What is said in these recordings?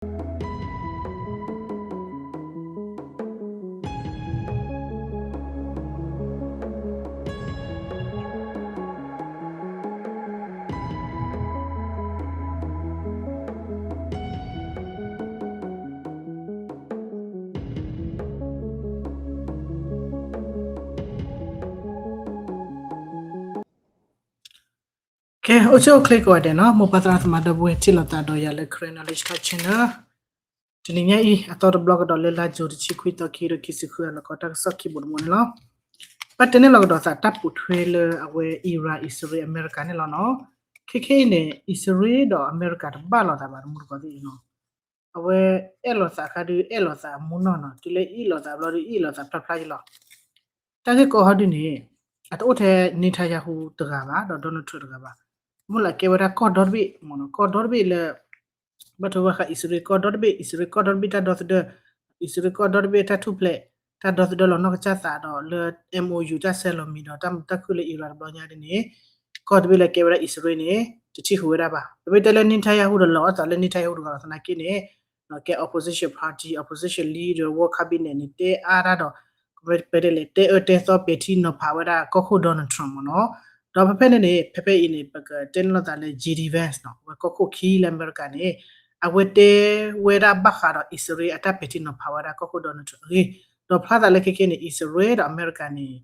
ကဲ အိၣ်ဆူၣ်အိၣ်ချ့ကိးဂၤဒဲးနီၤ, မိၢ်ပၢ်သရၣ်သမါဒီပုၢ်ဝဲၢ်ထံၣ်လိာ်သးဒီးယၤလၢ Karen Knowledge Talk Channel တနံၤညါအံၤ အသီတဘျီကဒီးလၢလါယူၤတဆံခွံသီ ခံကထိခံဆံဃု အလီၢ်ကီတၢ်ကစီၣ်ခံဘိးတဘိန့ၣ်လီၤ. ဘၣ်တဲန့ၢ်လီၤကဒီးသးတၢ်ပိာ်ထွဲလၢအဝဲ Iran အံၣ်စရ့လး အမဲရကၤန့ၣ်လီၤနီၤ. ခဲခဲအံၤန့ၣ် အံၣ်စရ့လးဒီးအမဲရကၤတဘၣ်လိာ်သးဘၣ် တမူတကိးသ့ၣ်အံၤနီၤ. အဝဲအဲၣ်လိာ်သးအခါဒုး အဲၣ်လိာ်သးအမူနီၢ်နီၤ, တုၤလၢအ့ၣ်လိာ်သးဘျီဒုး အ့ၣ်လိာ်သးဖျါဖျါလီၤ. တၢ်ဂ့ၢ်ကီဟီဒုန့ၣ် အတအိၣ်ထဲ Netanyahu တဂၤဘၣ် ဒီး Donald Trump တဂၤဘၣ်. မ့ၢ်လၢအကဲဝဲဒၣ်ကီၢ်ဒီတဘ့ၣ်မ့ၢ်နီၤ, ကီၢ်ဒီတဘ့ၣ်လၢ ဘၣ်ထွဲဘၣ်ဃး အံၣ်စရ့လးကီၢ်ဒီတဘ့ၣ်, အံၣ်စရ့လးကီၢ်ဒီတဘ့ၣ်တၢ်ဒီသဒၢ, အံၣ်စရ့လးကီၢ်ဒီတဘ့ၣ်တၢ်ထူၣ်ဖျဲး, တၢ်ဒီသဒၢလီၤနီၢ်ကစၢ်သးဒီးလၢ M O U တၢ်ဆဲးလီၤမံၤဒီးတၢ်မုာ်တၢ်ခုၣ်လၢ Iran တဘျီညါဒ်န့ၣ် ကီၢ်တဘ့ၣ်လၢကဲဝဲဒၣ်အံၣ်စရ့လးန့ၣ် တထံၣ်ဃုာ်ဝဲဒၣ်ဘၣ်. ပမ့ၢ်တဲလၢ Netanyahu ဒီးလီၤအသးလၢ Netanyahu တဂၤလီၤသနာ်က့န့ၣ် ကဲ opposition party, opposition leader, war cabinet န့ၣ် တဲအါတၢ်ဒီး ပတဲလဲၣ် တဲအၢတဲသီပဲာ်ထံနီၤဖးဝဲဒၣ်ကီၢ်ခိၣ် Donald Trump မ့ၢ်နီၤ. ဒီးဖဲဖဲန့ၣ်န့ၣ် ဖဲဖဲအံၤန့ၣ် ပကတဲန့ၢ်လိာ်သးလၢ J D Vance နီၤ, အဝဲကီၢ်ခိၣ်ခံလၢအမဲရကၤန့ၣ် အဝဲတဲဝဲဒၣ်ဘၣ်ဃးဒီးအံၣ်စရ့လးအတၢ်ပဲာ်ထံနီၤဖးဝဲဒၣ်ကီၢ်ခိၣ် Donald Trump အဂ့ၢ်, ဒီးဖျါသးလၢခဲခဲန့ၣ် အံၣ်စရ့လးဒီးအမဲရကၤန့ၣ်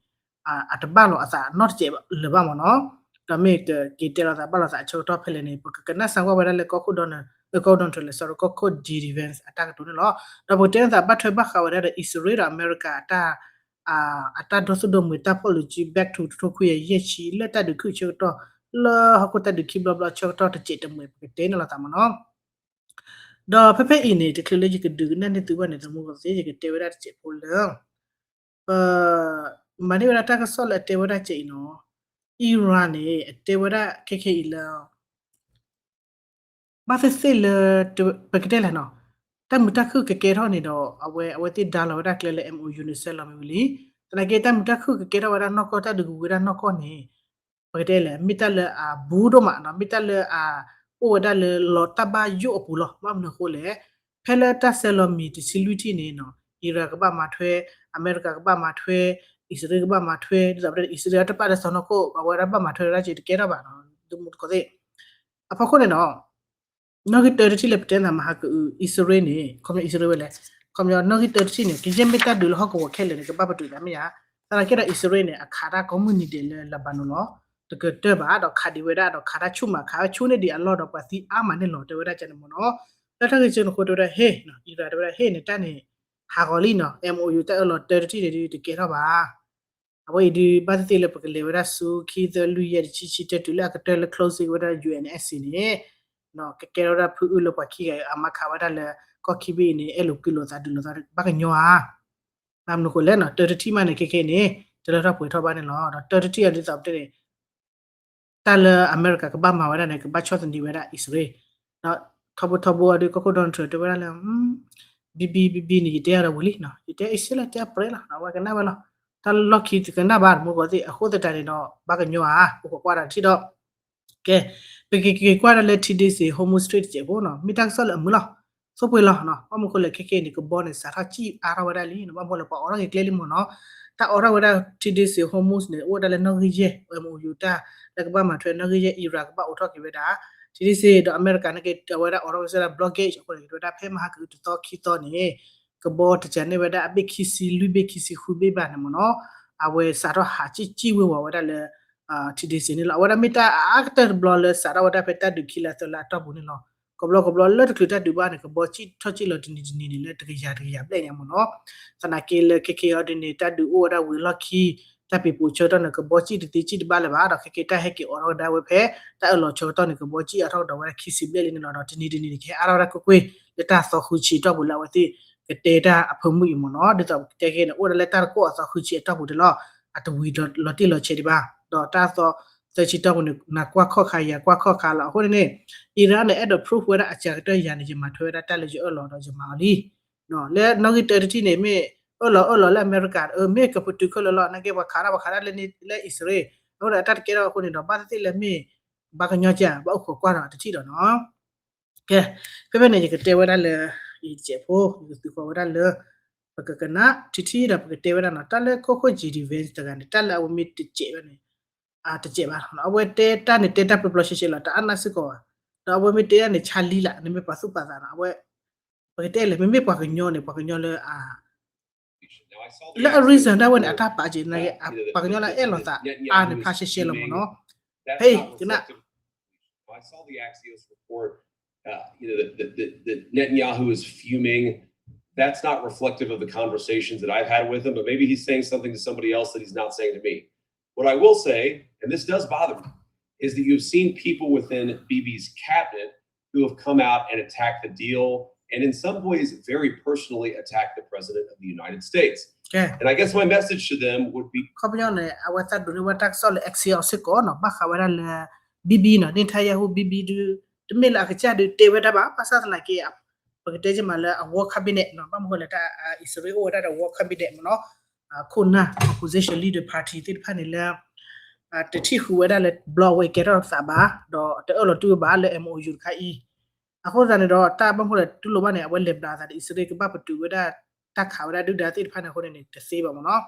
အတဘၣ်လိာ်အသးနီတစဲးလၢၤဘၣ်မ့ၢ်နီၤ. ဒီးမ့ၢ်ကက့ၤတဲလိာ်သးဘၣ်လိာ်သးအဆၢကတီၢ်ဖဲလဲၣ်န့ၣ် ပကကနၣ်စၢၤကွၢ်ဝဲဒၣ်လၢကီၢ်ခိၣ် Donald, ကီၢ်ခိၣ် Donald Trump လဲၣ် sorry ကီၢ်ခိၣ် J D Vance အတၢ်ကတိၤန့ၣ်လီၤ. ဒီးပကတဲန့ၢ်သးဘၣ်ထွဲဘၣ်ဃးဝဲဒၣ်ဒီး အံၣ်စရ့လးဒီးအမဲရကၤအတၢ် အတၢ်ဒိသူၣ်ဒိမှဲၤတၢ်ဖီၣ်လီၤစု back to တထိခွံယၤယဲၢ်ဆံ လၢတၢ်ဒုးခုၣ်ဆၢကတီၢ် လၢဟီၣ်ခိၣ်တၢ်ဒုးခံဘျီဘျီဆၢကတီၢ်တစဲးတမှဲၤ ပကတဲန့ၢ်လိာ်သးမ့ၢ်နီၤ. ဒီးဖဲဖဲအံၤန့ၣ် တချုးလၢယကဒုးကနၣ်န့ၢ်သုဘၣ်န့ၣ် တမူတကိးသ့ၣ် ယကတဲဝဲဒၣ်တစဲးဖိလၢ ပမၤန့ၢ်ဝဲဒၣ်တၢ်ကစီၣ်လၢအတဲဝဲဒၣ်စဲးအံၤနီၤ, Iran န့ၣ် အတဲဝဲဒၣ်ခဲခဲအံၤလၢ ဘၣ်သ့ၣ်သ့ၣ်လၢ ပကတဲလဲၣ်နီၤ, တၢ်မုာ်တၢ်ခုၣ်ကကဲထီၣ်န့ၣ်ဒီး အဝဲ အဝဲသ့ၣ်ဒါလီၤဝဲဒၣ်ကျဲလၢ M O U န့ၣ်ဆဲးလီၤမံၤဝံၤလံ. သနာ်က့တၢ်မုာ်တၢ်ခုၣ်ကကဲထီၣ်ဝဲဒၣ်နီၢ်ကီၢ် တၢ်ဒုးကဝံၤဝဲဒၣ်နီၢ်ကီၢ်န့ၣ် ပကတဲလဲၣ် မ့ၢ်တၢ်လၢအဘူးဒိၣ်မးနီၤ, မ့ၢ်တၢ်လၢအ အိၣ်ဝဲဒၣ်လၢလီၤတၢ်ဘၣ်ယိၣ်အပူၤလီၤ. ဘၣ်မနုၤအဃိလဲၣ်, ဖဲလၢတၢ်ဆဲးလီၤမံၤတဆံလွံၢ်ထံၣ်န့ၣ်နီၤ Iran ကဘၣ်မၤထွဲ, အမဲရကၤကဘၣ်မၤထွဲ, အံၣ်စရ့လးကဘၣ်မၤထွဲ, ဒ်သိးပတဲအံၣ်စရ့လးတပာ်လၢစီၤနီၢ်ခိၣ် အဝဲဒၣ်ဘၣ်မၤထွဲဝဲဒၣ်စဲးတကဲထီၣ်ဘၣ်နီၤ, ဒ်မူတကိးသ့ၣ်. အဖီခိၣ်န့ၣ်နီၤ နီၣ်ဂံၢ်တၢတထံၣ်လၢပတဲနၤမဟါကအု အံၣ်စရ့လးန့ၣ် ခီပညီအံၣ်စရ့လးဝဲလဲၣ်, ခီပညီနီၣ်ဂံၢ်တၢတထံၣ်န့ၣ် ကယဲၢ်မ့ၢ်တၢ်ဒုးလၢဟီၣ်ကဝီၤခဲလၢာ်န့ၣ် ကဘၣ်ပတုာ်သးမ့ၢ်ဧါ. သနာ်က့ဒီးအံၣ်စရ့လးန့ၣ် အခးတၢ်ကိးမုၢ်နံၤဒဲးလၢ Lebanon လီၤ. တကတၢၢ်ဘၣ်ဒီးခးဒံးဝဲဒၣ်ဒီးခးတၢ်ဆူၣ်မး ခးဝဲဆူၣ်န့ၢ်ဒံးအလီၢ်ဒီးပှၤသံအါမးန့ၣ်လီၤ တဲဝဲဒၣ်ကန့ၣ်မ့ၢ်နီၤ. လၢတၢ်ဂ့ၢ်ကၢန့ၣ်အဃိတဲဝဲဒၣ်ဟ့ၣ်, Iran တဲဝဲဒၣ်ဟ့ၣ်န့ၣ်တၢ်န့ၣ် ဟးဂီၤလံနီၤ, M O U တၢ်အၢၣ်လီၤတၢတထံၣ်န့ၣ်ဒုးတကဲထီၣ်ဘၣ်. အဝဲအံၤဒုး ဘၣ်သ့ၣ်သ့ၣ်လၢပကလဲၤဝဲဒၣ်ဆူခံသၢလွံၢ်ယဲၢ်တဆံဆံ တၢ်တုၤလၢအကတၢၢ်လၢ closing ဝဲဒၣ် U N S C န့ၣ် ကကဲထီၣ်ဝဲဒၣ်ဖုအုၣ်လၢပှၤခံဂၤအံၤ အမၤခးဝဲဒၣ်လၢ ကီၢ်ခံဘ့ၣ်အံၤန့ၣ် အဲၣ်လိာ်ကွံလိာ်သးဒုးလိာ်သးဘၣ်ကညီဧါ. ဘၣ်မနုၤအဃိလဲၣ်နီၤ, တၢတထံၣ်မးန့ၣ် ခဲခဲအံၤန့ၣ် တလၢထီၣ်ပှဲၤထီၣ်ဘၣ်န့ၣ်လီၤ. ဒီးတၢတထံၣ်အံၤဒ်သိးပတဲန့ၣ် တၢ်လၢအမဲရကၤကဘၣ်မၤဝဲဒၣ်န့ၣ် ကဘၣ်ဆီၣ်သနံးဝဲဒၣ်အံၣ်စရ့လး. ဒီးထီဘိထီဘိအီၤဒုး ကီၢ်ခိၣ် Donald Trump တဲဝဲဒၣ်လၢ ဘံဘံဘံဘံန့ၣ် ယတဲအါဒီးဝံၤလံနီၤ, ယတဲအံၣ်စရ့လးတဲအပြဲလီၤ အဝဲကနၣ်ဝဲလီၤ. တၢ်လီၢ်ခံကနၣ်ဘၣ်တမူတကိးသ့ၣ် အဃိသတးန့ၣ်ဒီး ဘၣ်ကညီဧါ အိၣ်ခိးကွၢ်ဒီးတထံၣ်ဒီး ကဲ, ပကက့ၤကွၢ်ဒၣ်လၢ T D C Hormuz Strait တစဲးဖိနီၤ, မ့ၢ်တၢ်ကစီၣ်လၢအမုာ်လီၤ, သိၣ်ပှ့ၤလီၤနီၤ. ဘၣ်မနုၤအဃိလဲၣ် ခဲခဲအံၤန့ၣ် ကဘီန့ၣ် စးထီၣ်စံၣ်အါထီၣ်ဝဲဒၣ်လံနီၤ, ဘၣ်မနုၤလဲၣ်ပှၤအိးထီၣ်က့ၤကျဲလံမ့ၢ်နီၤ. တၢ်အိးထီၣ်ဝဲဒၣ် T D C Hormuz န့ၣ် အိၣ်ဝဲဒၣ်လၢနီၣ်ဂံၢ်ယဲၢ် M O U တၢ် လၢကဘၣ်မၤထွဲနီၣ်ဂံၢ်ယဲၢ် Iran ကဘၣ်အိးထီၣ်က့ၤဝဲဒၣ် T D C ဒီးအမဲရကၤန့ၣ်က့ၤ အဝဲဒၣ်အိးထီၣ်က့ၤစ့ၢ်ဒၣ် blockade အဃိန့ၣ် က့ၤဝဲဒၣ်ဖဲမဟါကအုတသီခံသီန့ၣ် ကဘီတစၢ်န့ၢ်ဝဲဒၣ်အဘ့ၣ်ခံဆံလွံၢ်ဘ့ၣ်ခံဆံဃုဘ့ၣ်ဘၣ်န့ၣ်မ့ၢ်နီၤ, အဝဲစးထီၣ်ဟးစံၣ်စံၣ်ဝ့ၤဝီၤဝဲဒၣ်လၢ T D C န့ၣ်လီၤ. အဝဲဒၣ်မ့ၢ်တၢ်အါကတၢၢ်တဘျီလၢစးထီၣ်ဝဲဒၣ်ဖဲတၢ်ဒုးခံလါသၢလါအတီၢ်ပူၤန့ၣ်လီၤ. ကဘျီကဘျီလၢတချုးတၢ်ဒုးဘၣ်န့ၣ် ကဘီစံၣ်ထီၣ်စံၣ်လီၤတနံၤတနံၤန့ၣ် လၢတကယၤတကယၤဘျဲၣ်ညါမ့ၢ်နီၤ. သနာ်က့လၢခဲခဲအံၤဒ်န့ၣ် တၢ်ဒုးအိၣ်ဝဲဒၣ်ဝံၤအလီၢ်ခံ တၢ်ပံၤပိာ်ဆၢကတီၢ်န့ၣ် ကဘီစံၣ်တသ့စံၣ်တဘၣ်လၢၤဘၣ်ဒီး ခဲခဲတၢ်ဟဲက့ၤအိးထီၣ်ကဒါဝဲဖဲ တၢ်အၢၣ်လီၤဆၢကတီၢ်န့ၣ် ကဘီစံၣ်အါထီၣ်ကဒီးဝဲဒၣ်ခံဆံဘျဲၣ်လံန့ၣ်လီၤ. ဒီးတနံၤတနံၤန့ၣ် ကဟဲအါထီၣ်ဝဲဒၣ်ကွ့ၢ်ကွ့ၢ် လၢတၢ်သီဃုဆံအတီၢ်ပူၤလၢအဝဲသ့ၣ်ကတဲတၢ်အဖၢမုၢ်အံၤမ့ၢ်နီၤ. ဒ်သိးပကတဲခဲန့ၣ် အိၣ်ဒၣ်လၢတၢ်တကိးအသီဃုဆံအတီၢ်ပူၤတလီၤ, အတဝံၤလီၤတံၢ်လီၤဆဲးဒံးဘၣ်. ဒီးတၢ်သီသၢဆံတီၢ်ပူၤန့ၣ် နၤကွၢ်ခီၣ်ခါယၤကွၢ်ခီၣ်ခါလီၤ. အဃိန့ၣ်န့ၣ် Iran န့ၣ် အဲၣ်ဒိး proof ဝဲဒၣ်အစှၤကတၢၢ်ယၤန့ၣ် ယမၤထွဲဝဲဒၣ်တၢ်လၢယအၢၣ်လီၤဒီးယမၤအီၤလံ လၢနီၣ်ဂံၢ်တၢတထံၣ်န့ၣ် မ့ၢ်အၢၣ်လီၤအၢၣ်လီၤလၢအမဲရကၤ မ့ၢ်ကပတုာ်ခဲလၢာ်လီၤ နာ်က့ပှၤခးတၢ်ပှၤခးတၢ်လၢအံၣ်စရ့လး အဃိဒီးအတၢ်တကဲထီၣ်အဃိန့ၣ်ဒီး ဘၣ်သ့ၣ်သ့ၣ်လၢမ့ၢ်ဘၣ်ကညီကဲ ဘၣ်အိၣ်ခိးကွၢ်ဒီးတထံၣ်ဒီးနီၤ. ကဲ, ဖဲဖဲန့ၣ် ယကတဲဝဲဒၣ်လၢ အံၤတစဲးဖိ ယကသုးဃီၤဝဲဒၣ်လၢ ပကကနၣ်ထံထံဒီး ပကတဲဝဲဒၣ်နီၤ တၢ်လၢကီၢ်ခိၣ် J D Vance တဂၤန့ၣ် တၢ်လၢအဝဲမ့ၢ်တစဲးဘၣ်န့ၣ် တစဲးဘၣ်. အဝဲတဲတၢ်န့ၣ် တဲတၢ်ပျီပျီရှဲရှဲလီၤ, တအါနၢ်စ့ၢ်ကီးဘၣ်. ဒီးအဝဲမ့ၢ်တဲတၢ်န့ၣ် ဆါလံလၢ နမ့ၢ်ပှၤသူၣ်ပှၤသးနီၤ, အဝဲ ပကတဲလဲၣ် မ့မ့ၢ်ပှၤကညီန့ၣ် ပှၤကညီလၢ လၢအ reason ဒၣ်ဝဲန့ၣ် အတၢ်ပာ်က့ၤနာ်က့ ပှၤကညီလၢအအဲၣ်လိာ်သးအါန့ၣ် ဖးရှဲရှဲလီၤမ့ၢ်နီၤ. ဖဲအံၤကနၣ် I saw the Axios report. Uh, you know, that, that, that, that Netanyahu is fuming. That's not reflective of the conversations that I've had with him, but maybe he's saying something to somebody else that he's not saying to me. What I will say, and this does bother me, is that you've seen people within Bibi's cabinet who have come out and attacked the deal and in some ways very personally attacked the president of the United States. And I guess my message to them would be ခီပညီန့ၣ် အဝဲသးဒိးန့ၢ်ဝဲတၢ်ကစီၣ်လၢ Axios စ့ၢ်ကီးနီၤ ဘၣ်ဃးဝဲဒၣ်လၢ Bibi နီၤ Netanyahu Bibi ဒုး တမ့ၢ်လၢအကစၢ်ဒုးတဲဝဲဒၣ်ဘၣ် ဘၣ်ဆၣ်သနာ်က့ ပကတဲက့ၤမးလၢအ war cabinet နီၤ ဘၣ်မနုၤဃိလဲၣ် တၢ်အံၣ်စရ့လးအိၣ်ဝဲဒၣ်ဒီး war cabinet မ့ၢ်နီၤ ခိၣ်နၢ် opposition leader party သ့ၣ်တဖၣ်န့ၣ်လၢ တထံၣ်ဃုာ်ဝဲဒၣ်လၢ ဘျီအဝဲကဲထီၣ်သးဘၣ် ဒီးတအၢၣ်လီၤတူၢ်ဝဲဘၣ်လၢ M O U တခါအံၤ အဃိသတးန့ၣ်ဒီး တၢ်ဘၣ်မနုၤဃိလဲၣ် တူၢ်လိာ်ဘၣ်န့ၣ် အဝဲလဲၤဘျးအသးဒီးအံၣ်စရ့လး ကဘၣ်ပတုာ်ဝဲဒၣ် တၢ်ခးဝဲဒၣ်ဒုၣ်ဒါသ့ၣ်တဖၣ်န့ၣ်အဃိန့ၣ် တသ့ဘၣ်မ့ၢ်နီၤ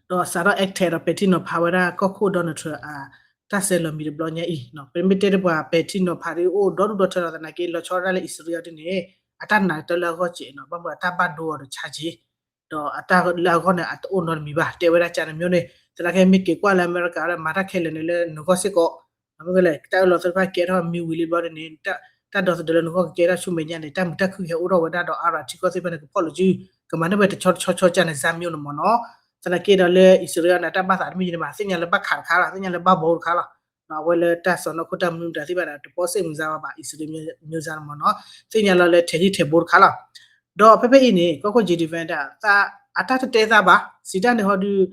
ဒီးစးထီၣ် attack ဒီးပဲာ်ထံနီၤဖးဝဲဒၣ်ကီၢ်ခိၣ် Donald Trump အတၢ်ဆဲးလီၤမံၤတဘျီညါအံၤ ပမ့ၢ်တဲတပှၤ ပဲာ်ထံနီၤဖးဒ်အိၣ်ဒီဒူၣ်ဒီထၢဒီးသနာ်က့ လီၤဆီဒၣ်တၢ်လၢအံၣ်စရ့လးအီၤဒ်န့ၣ် အတၢ်နာ်ကတၢၢ်လၢအဂီၢ်စဲးနီၤ ဘၣ်မနုၤအတၢ်ဘၣ်ဒိအီၤဒီးဆါက့ၤ ဒီးအတၢ်လၢအဂီၢ်န့ၣ် အတအိၣ်နီတမံၤဘၣ် တဲဝဲဒၣ်ကန့ၣ်မျိုးန့ၣ် သနာ်က့မ့ၢ်က့ၤကွၢ်လၢအမဲရကၤဒီး မၤတၢ်ခဲလၢာ်န့ၣ်လၢနဂီၢ်စ့ၢ်ကီး မ့ၢ်ကလဲၣ် တၢ်အၢၣ်လီၤသ့ၣ်တဖၣ်ကဲထီၣ်မံဝံၤလံဘျီဒ်န့ၣ် တၢ်ဒီသဒၢလၢနဂီၢ်ကကဲထီၣ်ဆူမဲာ်ညါန့ၣ် တၢ်မုာ်တၢ်ခုၣ်ကဟဲအိၣ်ထီၣ်ဝဲဒၣ်ဒီးအါရၤထံကီၢ်သ့ၣ်တဖၣ်န့ၣ် ကဖီၣ်လိာ်စု ကမၤန့ၢ်ဝဲတဆီတဆီဆီကန့ၣ် ဇာတ်မျိုးန့ၣ်မ့ၢ်နီၤ သနာ်က့ဒီးလၢအံၣ်စရ့လးန့ၣ် တၢ်ဘၣ်သးတမ့ၢ်ယံၤန့ၣ်ဘၣ် သ့ၣ်ညါလၢဘၣ်ခးတခါလီၤ သ့ၣ်ညါလၢဘၣ်ဘီတခါလီၤ အဝဲလၢတၢ်စီၢ်နီၤခိၣ်တၢ်မနုၤမတၤသ့ၣ်တဖၣ်ဒီး တပိာ်စ့ၣ်မုာ်စါဝဲဘၣ် အံၣ်စရ့လးမျိုးစားန့ၣ်မ့ၢ်နီၤ သ့ၣ်ညါလီၤလၢထဲးဂံၢ်ထဲးဘိတခါလီၤ ဒီးဖဲဖဲအံၤန့ၣ် ကီၢ်ခိၣ် J D Vance တၢ် အတၢ်တတဲသးဘၣ် စံးတၢ်န့ၣ်ဟီဒုး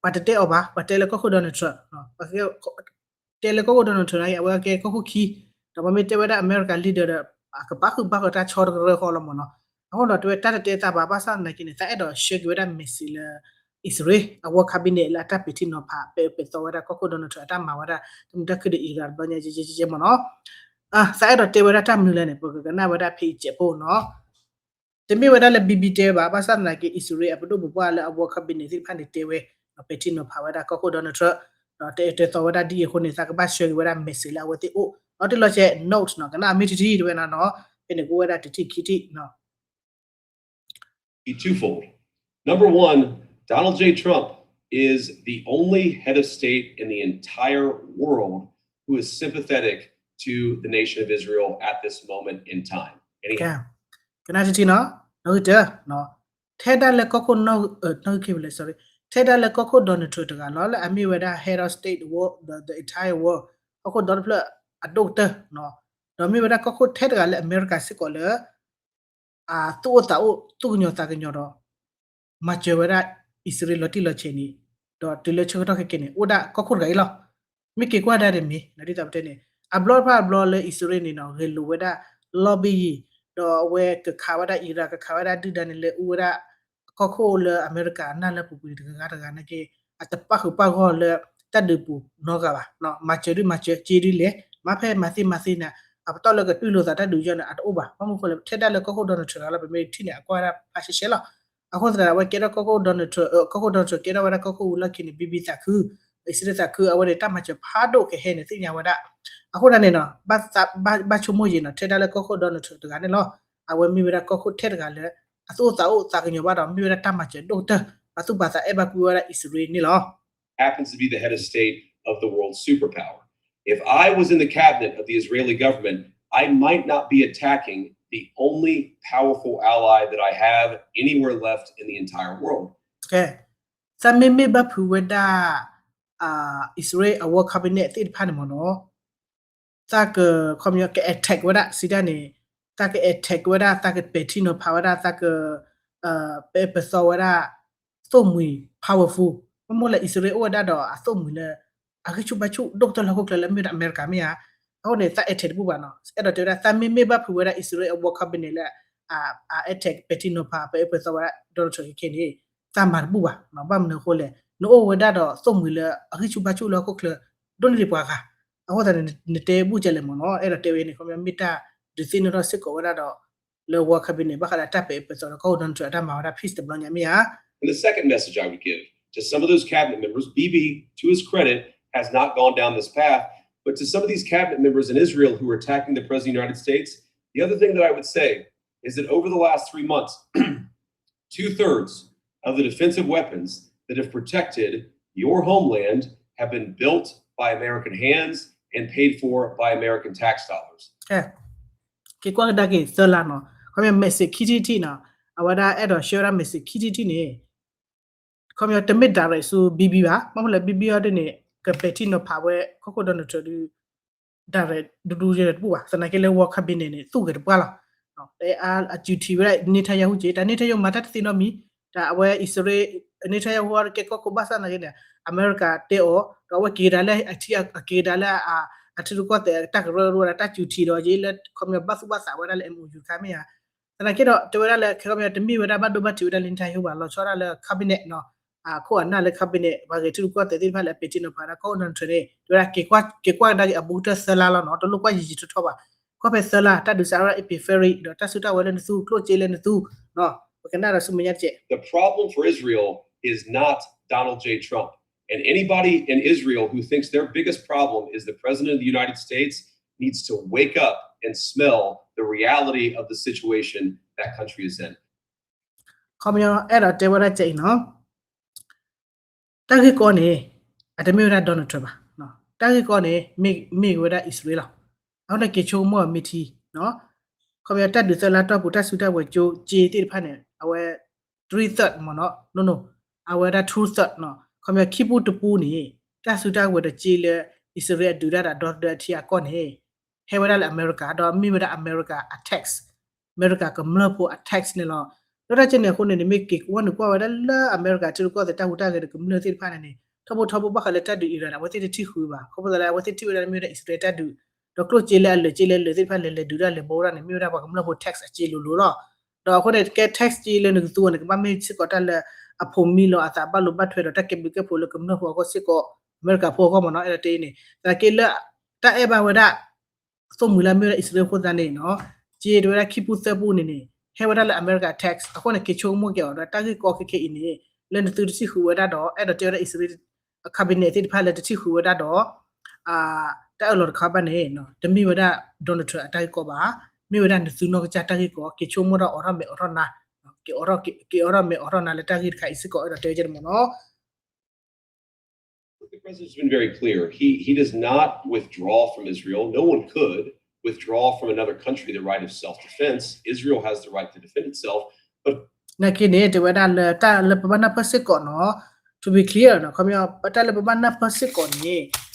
ပှၤတတဲအီၤဘၣ် ပှၤတဲလၢကီၢ်ခိၣ် Donald Trump တဲလၢကီၢ်ခိၣ် Donald Trump န့ၣ် အဝဲကဲကီၢ်ခိၣ်ခံ ဒီးပမ့ၢ်တဲဝဲဒၣ်အမဲရကၤ leader ဒီး အကဘၣ်ဃုာ်ဘၣ်ဃုာ်တၢ်ဆီတကရၢဃီလီၤမ့ၢ်နီၤ အဃိဒီးတဲဝဲတၢ်တတဲသးဘၣ် ဘၣ်ဆၣ်သနာ်က့န့ၣ် သးအဲၣ်ဒိးဆှၢက့ၤဝဲဒၣ် message လၢ အံၣ်စရ့လး အ war cabinet လၢအတၢ်ပဲာ်ထံနီၤဖး ပဲာ်အၢပဲာ်သီဝဲဒၣ်ကီၢ်ခိၣ် Donald Trump အတၢ်မၤဝဲဒၣ် တမုာ်တၢ်ခုၣ်ဒီး Iran တဘျီညါကဲကဲမ့ၢ်နီၤ သးအဲၣ်ဒိးတဲဝဲဒၣ်တၢ်မနုၤလဲၣ်န့ၣ် ပကကနၣ်ဝဲဒၣ်ဖဲအံၤစဲးဖိနီၤ တမ့ၢ်ဝဲဒၣ်လၢ Bibi တဲဘၣ် ဘၣ်ဆၣ်သနာ်က့ အံၣ်စရ့လးအပဒိၣ်ပပှၢ်လၢအ war cabinet သ့ၣ်တဖၣ်န့ၣ်တဲဝဲ ဒီးပဲာ်ထံနီၤဖးဝဲဒၣ်ကီၢ်ခိၣ် Donald Trump ဒီးတဲတဲသီဝဲဒၣ်ဒ်အံၤအဃိန့ၣ် သးကဘၣ်ဆှၢက့ၤဝဲဒၣ် message လၢအဝဲသ့ၣ်အိၣ် ဒီးတလီၤဆဲး note နီၤ ကနၣ်မ့ၢ်ထံထံတဝဲနီၤနီၤ ဖဲန့ၣ်ကအိၣ်ဝဲဒၣ်တထံၣ်ခံထံၣ် be twofold. Number one, Donald J. Trump is the only head of state in the entire world who is sympathetic to the nation of Israel at this moment in time. ကနၣ်ထံထံနီၤ နီၣ်ဂံၢ်တၢ ထဲဒၣ်လၢကီၢ်ခိၣ် နီၣ်ဂံၢ်ခံ sorry ထဲဒၣ်လၢကီၢ်ခိၣ် Donald Trump တဂၤလီၤ လၢအမ့ၢ်ဝဲဒၣ် head of state the world the entire world ကီၢ်ခိၣ်ဒီတဖျၢၣ်အဒိၣ်ကတၢၢ် ဒီးမ့ၢ်ဝဲဒၣ်ကီၢ်ခိၣ်ထဲတဂၤလၢအမဲရကၤစ့ၢ်ကီးလၢ အသူၣ်အိၣ်သးအိၣ် သူၣ်ကညီၤသးကညီၤဒီး မၤစၢၤဝဲဒၣ်အံၣ်စရ့လးလီၤတံၢ်လီၤဆဲးန့ၣ် ဒီးတုၤလၢဆၢကတီၢ်ခဲကဲန့ၣ် အိၣ်ဒၣ်ကီၢ်ခိၣ်တဂၤအံၤလီၤ. မ့ၢ်က့ၤကွၢ်ဒၣ်ဒီးမ့ၢ် ဒ်သိးပတဲန့ၣ် အဘျီတဖၣ်အဘျီလၢအံၣ်စရ့လးန့ၣ်နီၤ ဂဲၤလိာ်ဝဲဒၣ် lobby ဒီးအဝဲကခးဝဲဒၣ် Iran ကခးဝဲဒၣ်ဒုၣ်ဒါန့ၣ်လၢအူဝဲဒၣ် ကီၢ်ခိၣ်လၢအမဲရကၤအနၢ်လၢပူၤကွံာ်တဂၤဂၤတဂၤနာ်က့ အတပာ်ဃုာ်ပာ်ဂီၢ်လၢတၢ်ဒုးပူၤနီတဂၤဘၣ်. မၤစၢၤဒုးမၤစၢၤ က့ဒုးလဲၤ မၤဖဲမၤသ့မၤသ့န့ၣ် အပတီၢ်လၢကတူၢ်လိာ်သးတၢ်ဒုးယီၢ်န့ၣ် အတအိၣ်ဘၣ်. ဘၣ်မနုၤအဃိလဲၣ် ထဲဒၣ်လၢကီၢ်ခိၣ် Donald Trump တဂၤလီၤ ပမ့ၢ်ထံၣ်န့ၣ် အကွၢ်ဝဲဒၣ်ဖးရှဲရှဲလီၤ. အဃိသတးဒီး အဝဲကဲထီၣ်ကီၢ်ခိၣ် Donald Trump ကီၢ်ခိၣ် Donald Trump ကဲထီၣ်ဝဲဒၣ်ကီၢ်ခိၣ်ဝံၤလီၢ်ခံန့ၣ် Bibi သးခု အံၣ်စရ့လးသးခု အဝဲန့ၣ် တၢ်မၤစၢၤဖးဒိၣ်ကဟဲန့ၣ် သ့ၣ်ညါဝဲဒၣ်. အဃိသတးန့ၣ်နီၤ ဘၣ်ဆိကမိၣ်ယံၤနီၤ ထဲဒၣ်လၢကီၢ်ခိၣ် Donald Trump တဂၤန့ၣ်လီၤ. အဝဲမ့ၢ်ဝဲဒၣ်ကီၢ်ခိၣ်ထဲတဂၤလၢ အသူၣ်အိၣ်သးအိၣ်သးကညီၤဘၣ်ဒီး မ့ၢ်ဝဲဒၣ်တၢ်မၤစၢၤဒိၣ်ကတၢၢ် ပှၤသူၣ်ပှၤသးအဲၣ်ဘၣ်ကွံဝဲဒၣ်အံၣ်စရ့လးန့ၣ်လီၤ. happens to be the head of state of the world superpower. If I was in the cabinet of the Israeli government, I might not be attacking the only powerful ally that I have anywhere left in the entire world. သးမ့မ့ၢ်ဘၣ်ဖုးဝဲဒၣ် အံၣ်စရ့လးအ war cabinet သ့ၣ်တဖၣ်န့ၣ်မ့ၢ်နီၤ သးက ခီပညီ က attack ဝဲဒၣ် စံးတၢ်န့ၣ် သးက attack ဝဲဒၣ် သးကပဲာ်ထံနီၤဖးဝဲဒၣ် သးက ပဲာ်အၢပဲာ်သီဝဲဒၣ် သိၣ်မှံၤ powerful မ့မ့ၢ်လၢအံၣ်စရ့လးအိၣ်ဝဲဒၣ်ဒီးအသိၣ်မှံၤလၢ အဂံၢ်ဆူၣ်ဘါဆူၣ်ဒိၣ်ကတၢၢ်လၢဟီၣ်ခိၣ်ချၢလၢမ့ၢ်ဝဲဒၣ်အမဲရကၤမ့ၢ်ဧါ. အဃိန့ၣ် သး attack တဘူၣ်ဘၣ်နီၤ အဲၣ်ဒိးတဲဝဲဒၣ် သးမ့မ့ၢ်ဘၣ်ဖုးဝဲဒၣ်အံၣ်စရ့လးအ war cabinet လၢ အ attack ပဲာ်ထံနီၤဖး ပဲာ်အၢပဲာ်သီဝဲဒၣ် Donald Trump ခဲခဲန့ၣ် သးမၤတဘူၣ်ဘၣ်. ဘၣ်မနုၤအဃိလဲၣ် နအိၣ်ဝဲဒၣ်ဒီးသိၣ်မှံၤလၢအဂံၢ်ဆူၣ်ဘါဆူၣ်လၢဟီၣ်ခိၣ်ချၢ ဒိၣ်န့ၢ်ဒံးပှၤဂၤ အဃိသတးန့ၣ် နတဲဘူၣ်ကလဲၣ်မ့ၢ်နီၤ, အဲၣ်ဒိးတဲဝဲန့ၣ် ခီပညီမ့ၢ်တၢ်ဒုးသ့ၣ်နီၣ်ထီၣ်စ့ၢ်ကီးဝဲဒၣ်ဒီး လၢ World Cabinet ဘၣ်ဃးဒီးတၢ်ပဲာ်အၢပဲာ်သီဒီး ကီၢ်ခိၣ် Donald Trump အတၢ်မၤဝဲဒၣ် peace တဘျီညါမ့ၢ်ဧါ. And the second message I would give to some of those cabinet members, Bibi, to his credit, has not gone down this path, but to some of these cabinet members in Israel who are attacking the president of the United States, the other thing that I would say is that over the last three months, two thirds of the defensive weapons that have protected your homeland have been built by American hands and paid for by American tax dollars. က့ၤကွၢ်ကဒါက့ၤသၢလါနီၤ, ခီပညီ message ခံထံၣ်ထံၣ်နီၤ, အဝဲဒၣ်အဲၣ်ဒိး share ဝဲဒၣ် message ခံထံၣ်ထံၣ်န့ၣ် ခီပညီတမ့ၢ် direct ဆူ Bibi ဘၣ်, ဘၣ်မနုၤလဲၣ် Bibi အီၤဒ်န့ၣ် ကပဲာ်ထံနီၤဖးဝဲ ကီၢ်ခိၣ် Donald Trump ဒုး direct ဒူဒူယဲၢ်တပူၤဘၣ်, သနာ်က့လၢ World Cabinet န့ၣ် သူၣ်ဂဲၤတပှၢ်လီၤ. အ အ duty ဝဲဒၣ် Netanyahu က့ၤ တၢ် Netanyahu မၤတၢ်တသ့နီတမံၤ, တၢ်အဝဲအံၣ်စရ့လး Netanyahu ကဲကီၢ်ခိၣ်ဘၣ်ဆၣ်သနာ်က့န့ၣ် အမဲရကၤတဲအီၤ ဒီးအဝဲက့ၤကဒါလၢအထံ က့ၤကဒါလၢအ အထံရူၢ်ကီၢ်သဲးတၢ်ကရၢကရိဝဲဒၣ်တၢ် duty ဒီးက့ၤလၢ ခီပညီဘၣ်သူၣ်ဘၣ်သးဝဲဒၣ်လၢ MOU တခါမ့ၢ်ဧါ. သနာ်က့ဒီး တဲဝဲဒၣ်လၢ ခဲကီၢ်မ့ၢ်တမ့ၢ်ဝဲဒၣ်ဘၣ်ဒိဘၣ်ထံးဝဲဒၣ်လၢ Netanyahu ဘၣ် လီၤဆီဒၣ်လၢ cabinet နီၤ, အခိၣ်အနၢ်လၢ cabinet ပှၤဂဲၤထံရူၢ်ကီၢ်သဲးသ့ၣ်တဖၣ်လၢအပဲာ်ထံနီၤဖးဒၣ်ကီၢ်ခိၣ် Donald Trump န့ၣ် တဲဝဲဒၣ် က့ၤကွၢ် က့ၤကွၢ်ကဒါက့ၤအဘူးကတၢၢ်သၢလါလီၤနီၤ, တလိၣ်ကွၢ်ယံာ်ယံာ်ထီထီဘၣ်. ကွၢ်ဖဲသၢလါ တၢ်ဒုးစးထီၣ် April Fool ဒီးတၢ်စုတၢ်ဝဲလၢနသူ ကျိၣ်စ့လၢနသူ, ပကနၣ်ဒီးဆူမဲာ်ညါတက့ၢ်. The problem for Israel is not Donald J Trump. And anybody in Israel who thinks their biggest problem is the president of the United States needs to wake up and smell the reality of the situation that country is in. ခီပညီအဲၣ်ဒိးတဲဝဲဒၣ်ကဲအံၤနီၤ, တၢ်ဂ့ၢ်ကီန့ၣ် အတမ့ၢ်ဝဲဒၣ် Donald Trump ဘၣ်, တၢ်ဂ့ၢ်ကီန့ၣ် မ့ၢ် မ့ၢ်ဝဲဒၣ်အံၣ်စရ့လးလီၤ. အဃိန့ၣ်က့ၤဆိကမိၣ်အီၤမ့ၢ်ထံ, ခီပညီတၢ်ဒုးသၢလါတီၢ်ပူၤ တၢ်စုတၢ်ဝဲၤကၠိက့သ့ၣ်တဖၣ်န့ၣ် အဝဲ three third မ့ၢ်နီၤ, no no, အဝဲဒၣ် two third နီၤ, ခီပညီခံပူတပူန့ၣ် တၢ်စုတၢ်ဝဲၤဒီးက့လၢ အံၣ်စရ့လးအဒုးတၢ်ဒီး ဒီသဒၢအထံအကီၢ်န့ၣ် ဟဲဝဲဒၣ်လၢအမဲရကၤ ဒီးမ့ၢ်ဝဲဒၣ်အမဲရကၤအ tax, အမဲရကၤကမျၢၢ်ဖိအ tax န့ၣ်လီၤ. လၢတၢ်ကဲန့ၣ်အဃိန့ၣ် နမ့ၢ်က့ၤဝဲနုာ်ကွၢ်ဝဲဒၣ်လၢအမဲရကၤထံရူၢ်ကီၢ်သဲးတၢ်ဟူးတၢ်ဂဲၤဒီးကမျၢၢ်သ့ၣ်တဖၣ်န့ၣ်န့ၣ် ထီဘိထီဘိဘၣ်ဃးလၢတၢ်ဒုး Iran အဝဲသ့ၣ်တထံၣ်ဃုာ်ဘၣ်, ခီဖျိလၢအဝဲသ့ၣ်ထံၣ်ဝဲဒၣ်လၢမ့ၢ်ဝဲဒၣ်အံၣ်စရ့လးတၢ်ဒုး, ဒီးကျိၣ်စ့လၢအလၢာ်စ့လၢအလၢာ်သ့ၣ်တဖၣ်လဲၤလဲၤဒုးတၢ်လဲၤဘီဝဲဒၣ်န့ၣ် မ့ၢ်ဝဲဒၣ်ပှၤကမျၢၢ်ဖိ tax အစ့လိၤလိၤလီၤ. ဒီးအဃိန့ၣ် ကဲ tax က့လၢနကသူအီၤန့ၣ် ကဘၣ်မ့ၢ်စ့ၢ်ကီးတၢ်လၢအဖိးမံလီၤအသးဘၣ်လိာ်ဘၣ်ထွဲဒီးတၢ်ကဲဘျုးကဲဖှိၣ်လၢကမျၢၢ်ဖိအဂီၢ်စ့ၢ်ကီး, အမဲရကၤဖိအဂီၢ်မ့ၢ်နီၤ, အဲၣ်ဒိးတဲအံၤန့ၣ် သနာ်က့လၢ တၢ်အဲၣ်ဘၣ်ဝဲဒၣ် သိၣ်မှံၤလၢအမ့ၢ်ဝဲဒၣ်အံၣ်စရ့လးအဃိသတးန့ၣ်နီၤ, က့တဝဲဒၣ်ခံပူသၢပူန့ၣ်န့ၣ် ဟဲဝဲဒၣ်လၢအမဲရကၤ tax အဃိန့ၣ် က့ၤဆိကမိၣ်က့ၤအီၤဒီးတၢ်ဂ့ၢ်ကီခဲခဲအံၤန့ၣ် လၢနသုတထံၣ်ဃုာ်ဝဲဒၣ်ဒီး အဲၣ်ဒိးတဲဝဲဒၣ်အံၣ်စရ့လး အ cabinet သ့ၣ်တဖၣ်လၢတထံၣ်ဃုာ်ဝဲဒၣ်ဒီး တၢ်အၢၣ်လီၤတခါဘၣ်န့ၣ် တမ့ၢ်ဝဲဒၣ် Donald Trump အတၢ်ဂ့ၢ်ကီဘၣ်, မ့ၢ်ဝဲဒၣ်နသုနီၢ်ကစၢ်တၢ်ဂ့ၢ်ကီ, က့ၤဆိကမိၣ်ဒီးအိးထီၣ်မဲာ်အိးထီၣ်နါ, က့ၤအိးထီၣ်မဲာ်အိးထီၣ်နါလၢတၢ်ဂ့ၢ်တခါအံၤစ့ၢ်ကီး အဲၣ်ဒိးတဲဝဲဒၣ်မ့ၢ်နီၤ. The president's been very clear. He, he does not withdraw from Israel. No one could withdraw from another country the right of self-defense. Israel has the right to defend itself. But နာ်က့န့ၣ် တဲဝဲဒၣ်လၢတၢ်လၢပဘၣ်နၢ်ပၢၢ်စ့ၢ်ကီးနီၤ, to be clear နီၤ, ခီပညီ တၢ်လၢပဘၣ်နၢ်ပၢၢ်စ့ၢ်ကီးန့ၣ်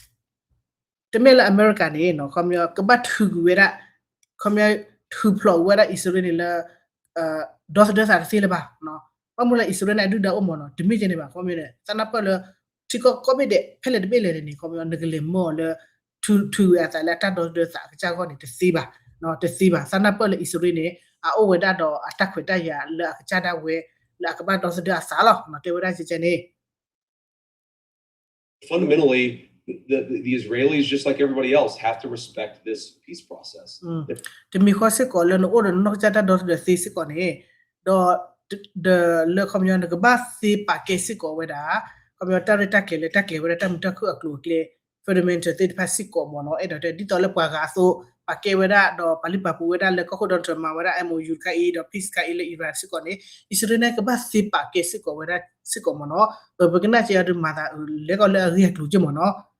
တမ့ၢ်လၢအမဲရကၤန့ၣ်နီၤ, ခီပညီ ကဘၣ်ထုးကွံာ်ဝဲဒၣ်, ခီပညီ ထုးဖျိးကွံာ်ဝဲဒၣ်အံၣ်စရ့လးန့ၣ်လၢ ဒီသဒၢသးတသ့လၢၤဘၣ်. ဘၣ်မနုၤလၢအံၣ်စရ့လးန့ၣ် အဒုၣ်ဒါအိၣ်မ့ၢ်နီၤ, တမ့ၢ်ကဲန့ၣ်ဘၣ်, ခီပညီ သးနၢ်ပၢၢ်လၢ ထံကီၢ်ကိးဘ့ၣ်ဒဲး ဖဲလဲၣ်တဘ့ၣ်လဲၣ်န့ၣ် ခီပညီ နကလဲၤမၢအီၤလၢ ထုး ထုးကွံာ်အသးလၢအတၢ်ဒီသဒၢသးအကစၢ်အဂီၢ်န့ၣ် တသ့ဘၣ်, တသ့ဘၣ်. သးနၢ်ပၢၢ်လၢအံၣ်စရ့လးန့ၣ် အအိၣ်ဝဲဒၣ်ဒီးအတၢ်ခွဲးတၢ်ယာ်လၢအကစၢ်ဒၣ်ဝဲ လၢအကဘၣ်ဒီသဒၢအသးလီၤ, တဲဝဲဒၣ်ကဲန့ၣ် Fundamentally, the, the, the Israelis, just like everybody else, have to respect this peace process. တမံၤဃီစ့ၢ်ကီးလၢနအိၣ်ဒီးနနီၢ်ကစၢ်တၢ်ဒီသဒၢသ့စ့ၢ်ကီးန့ၣ်, ဒီး ဒီးလၢခီပညီနကဘၣ်သ့ပာ်ကဲစ့ၢ်ကီးဝဲဒၣ်, ခီပညီတၢ်ရဲၣ်တၢ်ကျဲၤလၢတၢ်ကျဲၤဝဲဒၣ်တၢ်မုာ်တၢ်ခုၣ်အကျိၤအကျဲ fundamental သ့ၣ်တဖၣ်စ့ၢ်ကီးမ့ၢ်နီၤ, အဲၣ်ဒိးတဲဒ်သိးလၢပှၤဂၤအသိး ပာ်ကဲဝဲဒၣ်ဒီးပာ်လုၢ်ပာ်ပှ့ၤဝဲဒၣ်လၢကီၢ်ခိၣ် Donald Trump မၤဝဲဒၣ် MOU တခါအံၤ ဒီး peace တခါအံၤလၢ Iran စ့ၢ်ကီးန့ၣ် အံၣ်စရ့လးန့ၣ်ကဘၣ်သ့ပာ်ကဲစ့ၢ်ကီးဝဲဒၣ်စ့ၢ်ကီးမ့ၢ်နီၤ, ပပကနၣ်က့ၤအီၤဒုးမၤသးလဲၤကီးလၢအဂ့ၢ်အကျိၤက့ၢ်မ့ၢ်နီၤ.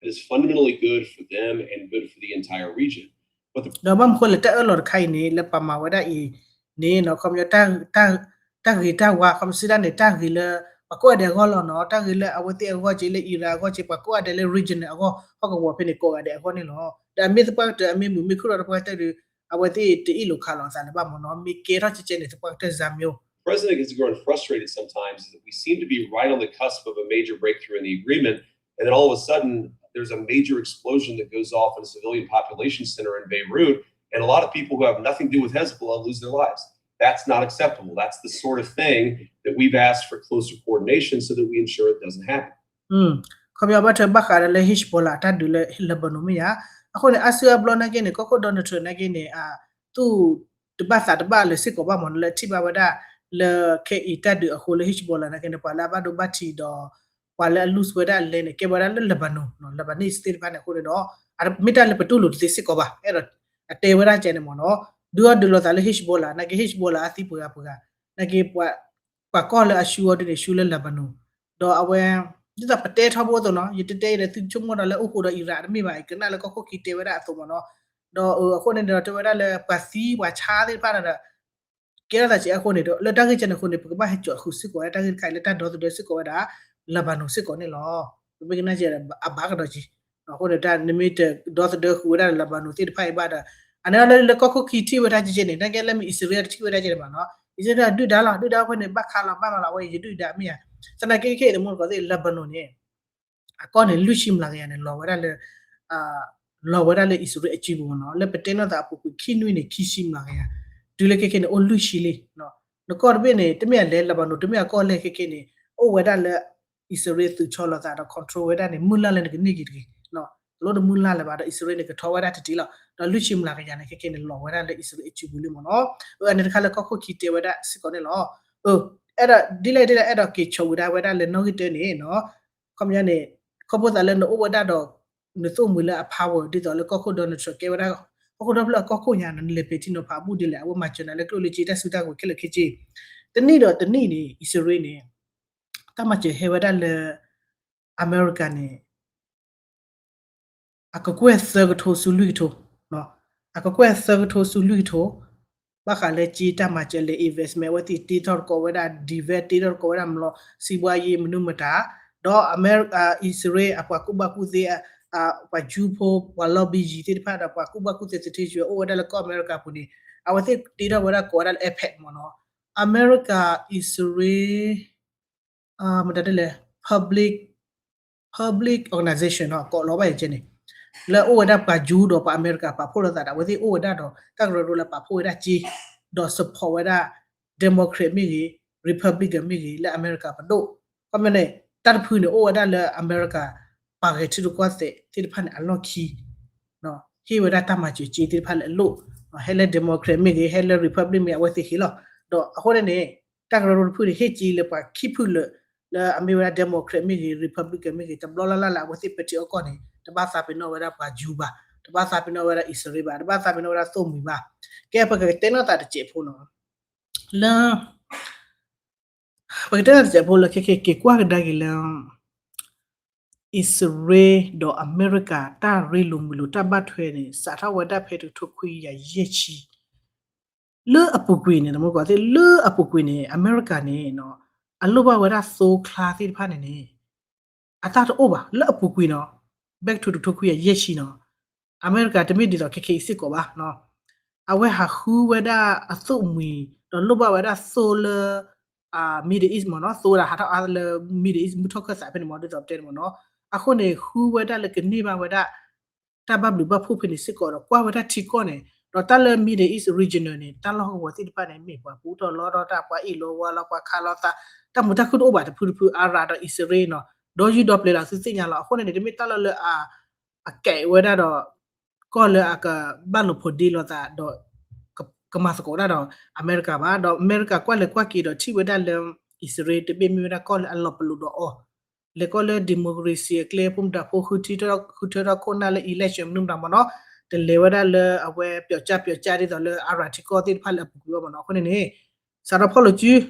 It is fundamentally good for them and good for the entire region. ဒီးဘၣ်မနုၤဃိလဲၣ် တၢ်အၢၣ်လီၤတခါအံၤန့ၣ် လၢပမၤဝဲဒၣ်အံၤန့ၣ် ခီပညီ တၢ်ဂ့ၤတၢ်ဝါ ခီပညီစံးဒၣ်န့ၣ် တၢ်ဂ့ၤလၢ ပှၤကိးဂၤဒဲးအဂီၢ်လီၤနီၤ, တၢ်ဂ့ၤလၢအဝဲသ့ၣ်အဂီၢ်က့ၤ လၢ Iran အဂီၢ်က့ၤ ပှၤကိးဂၤဒဲးလၢ region န့ၣ်အဂီၢ် ဟီၣ်ကဝီၤဖဲန့ၣ် ကိးဂၤဒဲးအဂီၢ်န့ၣ်လီၤ. ဒီးအမ့ၢ်သပှၢ်ကတၢၢ် အမ့ၢ်မုာ်မ့ၢ်ခုၣ်ထီၣ်သပှၢ်ကတၢၢ်ဒီး အဝဲသ့ၣ်တအ့ၣ်လိာ်ခးလိာ်အသးလၢၤဘၣ်မ့ၢ်နီၤ, မ့ၢ်ကဲထီၣ်ကဲကဲန့ၣ် သပှၢ်ကတၢၢ်စှၤမ့ၢ် President gets grown frustrated sometimes is that we seem to be right on the cusp of a major breakthrough in the agreement, and then all of a sudden there's a major explosion that goes off in a civilian population center in Beirut, and a lot of people who have nothing to do with Hezbollah lose their lives. That's not acceptable. That's the sort of thing that we've asked for closer coordination so that we ensure it doesn't happen. ခီပညီဘၣ်ထွဲဘၣ်ဃးဒီးလၢ Hezbollah အတၢ်ဒုးလၢ Lebanon မ့ၢ်ဧါ. အဃိန့ၣ် အါစုအါဘျီနာ်က့န့ၣ် ကီၢ်ခိၣ် Donald Trump နာ်က့န့ၣ် အသူၣ်တဘၣ်သးတဘၣ်လၢၤစ့ၢ်ကီးဘၣ်မ့ၢ်နီၤ လၢထံၣ်ဘၣ်ဝဲဒၣ် လၢခဲအံၤတၢ်ဒုးအဃိလၢ Hezbollah နာ်က့န့ၣ် ပှၤလၢအဘၣ်ဒိဘၣ်ထံးဒီး ပှၤလၢအ lose ဝဲဒၣ်အလဲန့ၣ် ကဲဝဲဒၣ်လၢ Lebanon, Lebanese သ့ၣ်တဖၣ်န့ၣ်အဃိန့ၣ်ဒီး မ့ၢ်တၢ်လၢပတူၢ်လိာ်တသ့စ့ၢ်ကီးဘၣ် အဲၣ်ဒိး အတဲဝဲဒၣ်ကဲန့ၣ်မ့ၢ်နီၤ ဒုးအီၣ်ဒုးလီၤသးလၢ Hezbollah နာ်က့ Hezbollah အသံပှဲၤဂၤပှဲၤဂၤ နာ်က့ ပှၤကီၢ်လၢအဆူအီၤဒ်န့ၣ် ဆူလၢ Lebanon ဒီးအဝဲ ဒ်သိးပတဲထီဘိအသိးနီၤ ယတဲတဲဒီးသုဆိကမိၣ်ဒီးလၢအိၣ်ဃိဒီး Iran တမ့ၢ်ဘၣ် ကနၣ်လၢကီၢ်ခိၣ်ခံတဲဝဲဒၣ်အသိးမ့ၢ်နီၤ ဒီးအဃိန့ၣ်ဒီးတဲဝဲဒၣ်လၢပှၤသံပှၤဆါသ့ၣ်တဖၣ်န့ၣ်ဒီး ကဲထီၣ်သးကဲအဃိန့ၣ်ဒီး လၢတၢ်ဂ့ၢ်ကဲန့ၣ်အဃိန့ၣ် ပကဘၣ်ဟဲကၠီးဃုာ်စ့ၢ်ကီးဝဲဒၣ်တၢ်ဂ့ၢ်တခါအံၤလၢတၢ်ဒီသဒၢစ့ၢ်ကီးဝဲဒၣ် Lebanon စ့ၢ်ကီးန့ၣ်လီၤ. ပမ့ၢ်ကနၣ်ကဲဒီးအဘၣ်ကဒီးက့ၤ အဃိန့ၣ် တၢ်နမ့ၢ်တဒီသဒၢဃုာ်ဝဲဒၣ် Lebanon သ့ၣ်တဖၣ်အံၤဘၣ်ဒီး အန့ၣ်လၢလၢကီၢ်ခိၣ်ခံထံၣ်ဝဲဒၣ်ကဲကဲန့ၣ် နာ်က့လၢမ့ၢ်အံၣ်စရ့လးတထံၣ်ဝဲဒၣ်ကဲန့ၣ်ဘၣ်နီၤ အံၣ်စရ့လးဒုၣ်ဒါလီၤ ဒုၣ်ဒါအဃိန့ၣ် ဘၣ်ခးလီၤဘၣ်မၤလီၤဝဲ ယဒုၣ်ဒါမ့ၢ်ဧါ သနာ်က့ခဲအံၤတမူတကိးသ့ၣ် Lebanon န့ၣ် အကီၢ်န့ၣ် လွံၢ်ဆံမျးကယၤန့ၣ် လီၤဝဲဒၣ်လၢ လီၤဝဲဒၣ်လၢအံၣ်စရ့လးအစုပူၤမ့ၢ်နီၤ လၢပတဲနီၢ်သးအပူၤကွံာ်ခံနွံန့ၣ် ခံဆံမျးကယၤ တုၤလၢခဲခဲန့ၣ် အိၣ်လွံၢ်ဆံလံ နကီၢ်တဘ့ၣ်န့ၣ် တမ့ၢ်အလဲၤ Lebanon တမ့ၢ်အကီၢ်လဲၢ်ခဲခဲန့ၣ် အိၣ်ဝဲဒၣ်လၢ အံၣ်စရ့လးသုးဆီလီၤသးဒီး control ဝဲဒၣ်န့ၣ် မုၢ်လၢ်လၢနကန့ၢ်က့ၤတဂ့ၤ တလိၣ်တမုၢ်လၢ်လၢၤဘၣ်ဒီး အံၣ်စရ့လးန့ၣ် ကထီဝဲဒၣ်တတံၤလီၤ ဒီးလွံၢ်ဆံမျးကယၤန့ၣ် ခဲခဲန့ၣ် လီၤဝဲဒၣ်လၢအံၣ်စရ့လးအစုပူၤလံမ့ၢ်နီၤ အန့ၣ်တခါလၢကီၢ်ခိၣ်ခံတဲဝဲဒၣ်စ့ၢ်ကီးန့ၣ်လီၤ အဲၣ်ဒိးဒ်လဲၣ်ဒ်လဲၣ် အဲၣ်ဒိးက့ၤဆိးဝံၤဒၣ်ဝဲဒၣ်လၢနီၣ်ဂံၢ်တၢန့ၣ်နီၤ ခီပညီန့ၣ် ခီဖျိသးလၢနအိၣ်ဝဲဒၣ်ဒီး နသိၣ်မှံၤလၢအ power ဒ်သိးလၢကီၢ်ခိၣ် Donald Trump ကဲဝဲဒၣ် ကီၢ်ခိၣ်ဒီဖျၢၣ်အကီၢ်ခိၣ်ညါနီၤ နလဲၤပဲာ်ထံနီၤဖးအဘူၣ်ဒ်လဲၣ် အဝဲမၤစၢၤနၤလၢကျိၣ်လၢစ့တၢ်စုတၢ်ကဝဲၤခဲလၢာ်ခဲဆ့ တနံၣ်ဒီးတနံၣ်န့ၣ် အံၣ်စရ့လးန့ၣ် တၢ်မၤစၢၤဟဲဝဲဒၣ်လၢ အမဲရကၤန့ၣ် အကကွဲၢ်သၢကထိဆူလွံၢ်ကထိ အကကွဲၢ်သၢကထိဆူလွံၢ်ကထိ ဘၣ်ဃးလၢက့တၢ်မၤစၢၤလဲၤ investment အဝဲသ့ၣ်တ့ထီၣ်တကိးဝဲဒၣ် divert တ့ထီၣ်တကိးဝဲဒၣ် မလီၤ စံးဘှါယ့ မနုၤမတၤ ဒီးအမဲ အံၣ်စရ့လးအပှၤကူၣ်ဘၣ်ကူၣ်သ့ ပှၤကၠူဖိ ပှၤ lobby သ့ၣ်တဖၣ်ဒီးပှၤကူၣ်ဘၣ်ကူၣ်သ့ သထ့ယွဲ အိၣ်ဝဲဒၣ်လၢကီၢ်အမဲရကၤပူၤန့ၣ် အဝဲသ့ၣ်တ့ထီၣ်ဝဲဒၣ်ကိးဝဲဒၣ်လၢ AIPAC မ့ၢ်နီၤ အမဲရကၤ အံၣ်စရ့လး မတၤဒ်လဲၣ် public public organization နီၤ ကိးလီၤဘၣ်ယကဲန့ၣ် လၢအိၣ်ဝဲဒၣ်ပှၤကၠူဒီးပှၤအမဲရကၤ ပာ်ဖှိၣ်လိာ်သးဒီး အဝဲသ့ၣ်အိၣ်ဝဲဒၣ်ဒီး တၢ်ကရၢကရိလၢပာ်ဖှိၣ်ဝဲဒၣ်က့ ဒီး support ဝဲဒၣ် Democrat မ့ၢ်ဂ့ၤ Republican မ့ၢ်ဂ့ၤ လၢအမဲရကၤပဒိၣ် ခီပညီန့ၣ် တၢ်တဖုန့ၣ် အိၣ်ဝဲဒၣ်လၢအမဲရကၤ ပှၤဂဲၤထံရူၢ်ကီၢ်သဲးသ့ၣ်တဖၣ်န့ၣ် အလီၢ်ခံ ဟ့ၣ်ဝဲဒၣ်တၢ်မၤစၢၤက့သ့ၣ်တဖၣ်လၢအလိၣ် ဟဲလၢ Democrat မ့ၢ်ဂ့ၤ ဟဲလၢ Republican မ့ၢ်ဂ့ၤ အဝဲသ့ၣ်ဟ့ၣ်လီၤဒီးအဃိန့ၣ်န့ၣ် တၢ်ကရၢကရိတဖုန့ၣ် ဟ့ၣ်က့လၢပှၤခံဖုလၢာ် လၢအမ့ၢ်ဝဲဒၣ် Democrat မ့ၢ်ဂ့ၤ Republican မ့ၢ်ဂ့ၤ တဘျီလၢ်လၢ်လၢအဝဲသ့ၣ်ပဲာ်ထံအီၣ်ကီၢ်န့ၣ် တဘၣ်သးပ့ၤနီၣ်ဝဲဒၣ်ပှၤကၠူဘၣ် တဘၣ်သးပ့ၤနီၣ်ဝဲဒၣ်အံၣ်စရ့လးဘၣ် တဘၣ်သးပ့ၤနီၣ်ဝဲဒၣ်သိၣ်မှံၤဘၣ် ကဲပကကတဲနီၢ်သးတစဲးဖိနီၤ လၢ ပကတဲနီၢ်သးတစဲးဖိလၢခဲခဲက့ၤကွၢ်ကဒါက့ၤလၢ အံၣ်စရ့လးဒီးအမဲရကၤ တၢ်ရ့လိာ်မုာ်လိာ်တၢ်ဘၣ်ထွဲန့ၣ် စးထီၣ်ဝဲဒၣ်ဖဲတကထိခွံကယၤယဲၢ်ဆံ လၢအပူၤကွံာ်န့ၣ် တမူတကိးသ့ၣ် လၢအပူၤကွံာ်န့ၣ် အမဲရကၤန့ၣ် အလိၣ်ဘၣ်ဝဲဒၣ်သိချါသ့ၣ်တဖၣ်န့ၣ်န့ၣ် အတၢ်တအိၣ်ဘၣ် လၢအပူၤကွံာ်နီၤ back to တကထိခွံကယၤယဲၢ်ဆံနီၤ အမဲရကၤတမ့ၢ်ဒ်သိးခဲခဲအံၤစ့ၢ်ကီးဘၣ် အဝဲဟးဃုဝဲဒၣ်အသိၣ်မှံၤ ဒီးလိၣ်ဘၣ်ဝဲဒၣ်သိလၢ Middle East မ့ၢ်နီၤ သိဝဲဒၣ်ဟးထီၣ်အါလၢ Middle East မုၢ်ထီၣ်ခၢၣ်သးဖဲန့ၣ်မ့ၢ် ဒ်သိးပတဲန့ၣ်မ့ၢ်နီၤ အဃိန့ၣ် ဃုဝဲဒၣ်လၢကန့ၢ်ဘၣ်ဝဲဒၣ် တၢ်ဘၣ်ဘျုးဘၣ်ဖှိၣ်ဖဲန့ၣ်စ့ၢ်ကီးဒီး ကွၢ်ဝဲဒၣ်ထံကီၢ်န့ၣ် ဒီးတၢ်လၢ Middle East region န့ၣ် တၢ်လီၢ်ကဝီၤသ့ၣ်တဖၣ်န့ၣ် မ့ၢ်ပှၤပူထီၣ်လီထီၣ်တၢ် ပှၤအ့ၣ်လိာ်ဝါလိာ် ပှၤခးလိာ်သး တၢ်မုာ်တၢ်ခုၣ်တအိၣ်ဘၣ်တဖုတဖု အါရၤဒီးအံၣ်စရ့လးနီၤ ဒီယူဒီပျဲၤလီၤသုသ့ၣ်ညါလီၤ အဃိန့ၣ်န့ၣ် တမ့ၢ်တၢ်လီၢ်လၢအ အကဲဝဲဒၣ်ဒီး ကီၢ်လၢအကဘၣ်လိာ်ဖိးဒ့လိာ်သးဒီး ကမၤသကိးတၢ်ဒီးအမဲရကၤဘၣ် ဒီးအမဲရကၤကွၢ်လဲၤကွၢ်က့ၤဒီးထံၣ်ဝဲဒၣ်လၢ အံၣ်စရ့လးတဘ့ၣ်မ့ၢ်ဝဲဒၣ်ကီၢ်လၢအလီၤပလိာ်ဒီးအီၤ လဲၤကီၢ်လၢ democracy အကျဲ ဖိမတၤဖိ ဃုထၢထီၣ်ခိၣ်နၢ်လၢ election မနုၤမတၤမ့ၢ်နီၤ တလဲၤဝဲဒၣ်လၢအဝဲပျီၤကၢ်ပျီၤကၢ်ဒ်သိးလၢအါရၤထံကီၢ်သ့ၣ်တဖၣ်လၢအပူၤကွံာ်အီၤမ့ၢ်နီၤ အဃိန့ၣ်န့ၣ် စးထီၣ်ဖီၣ်လိာ်စု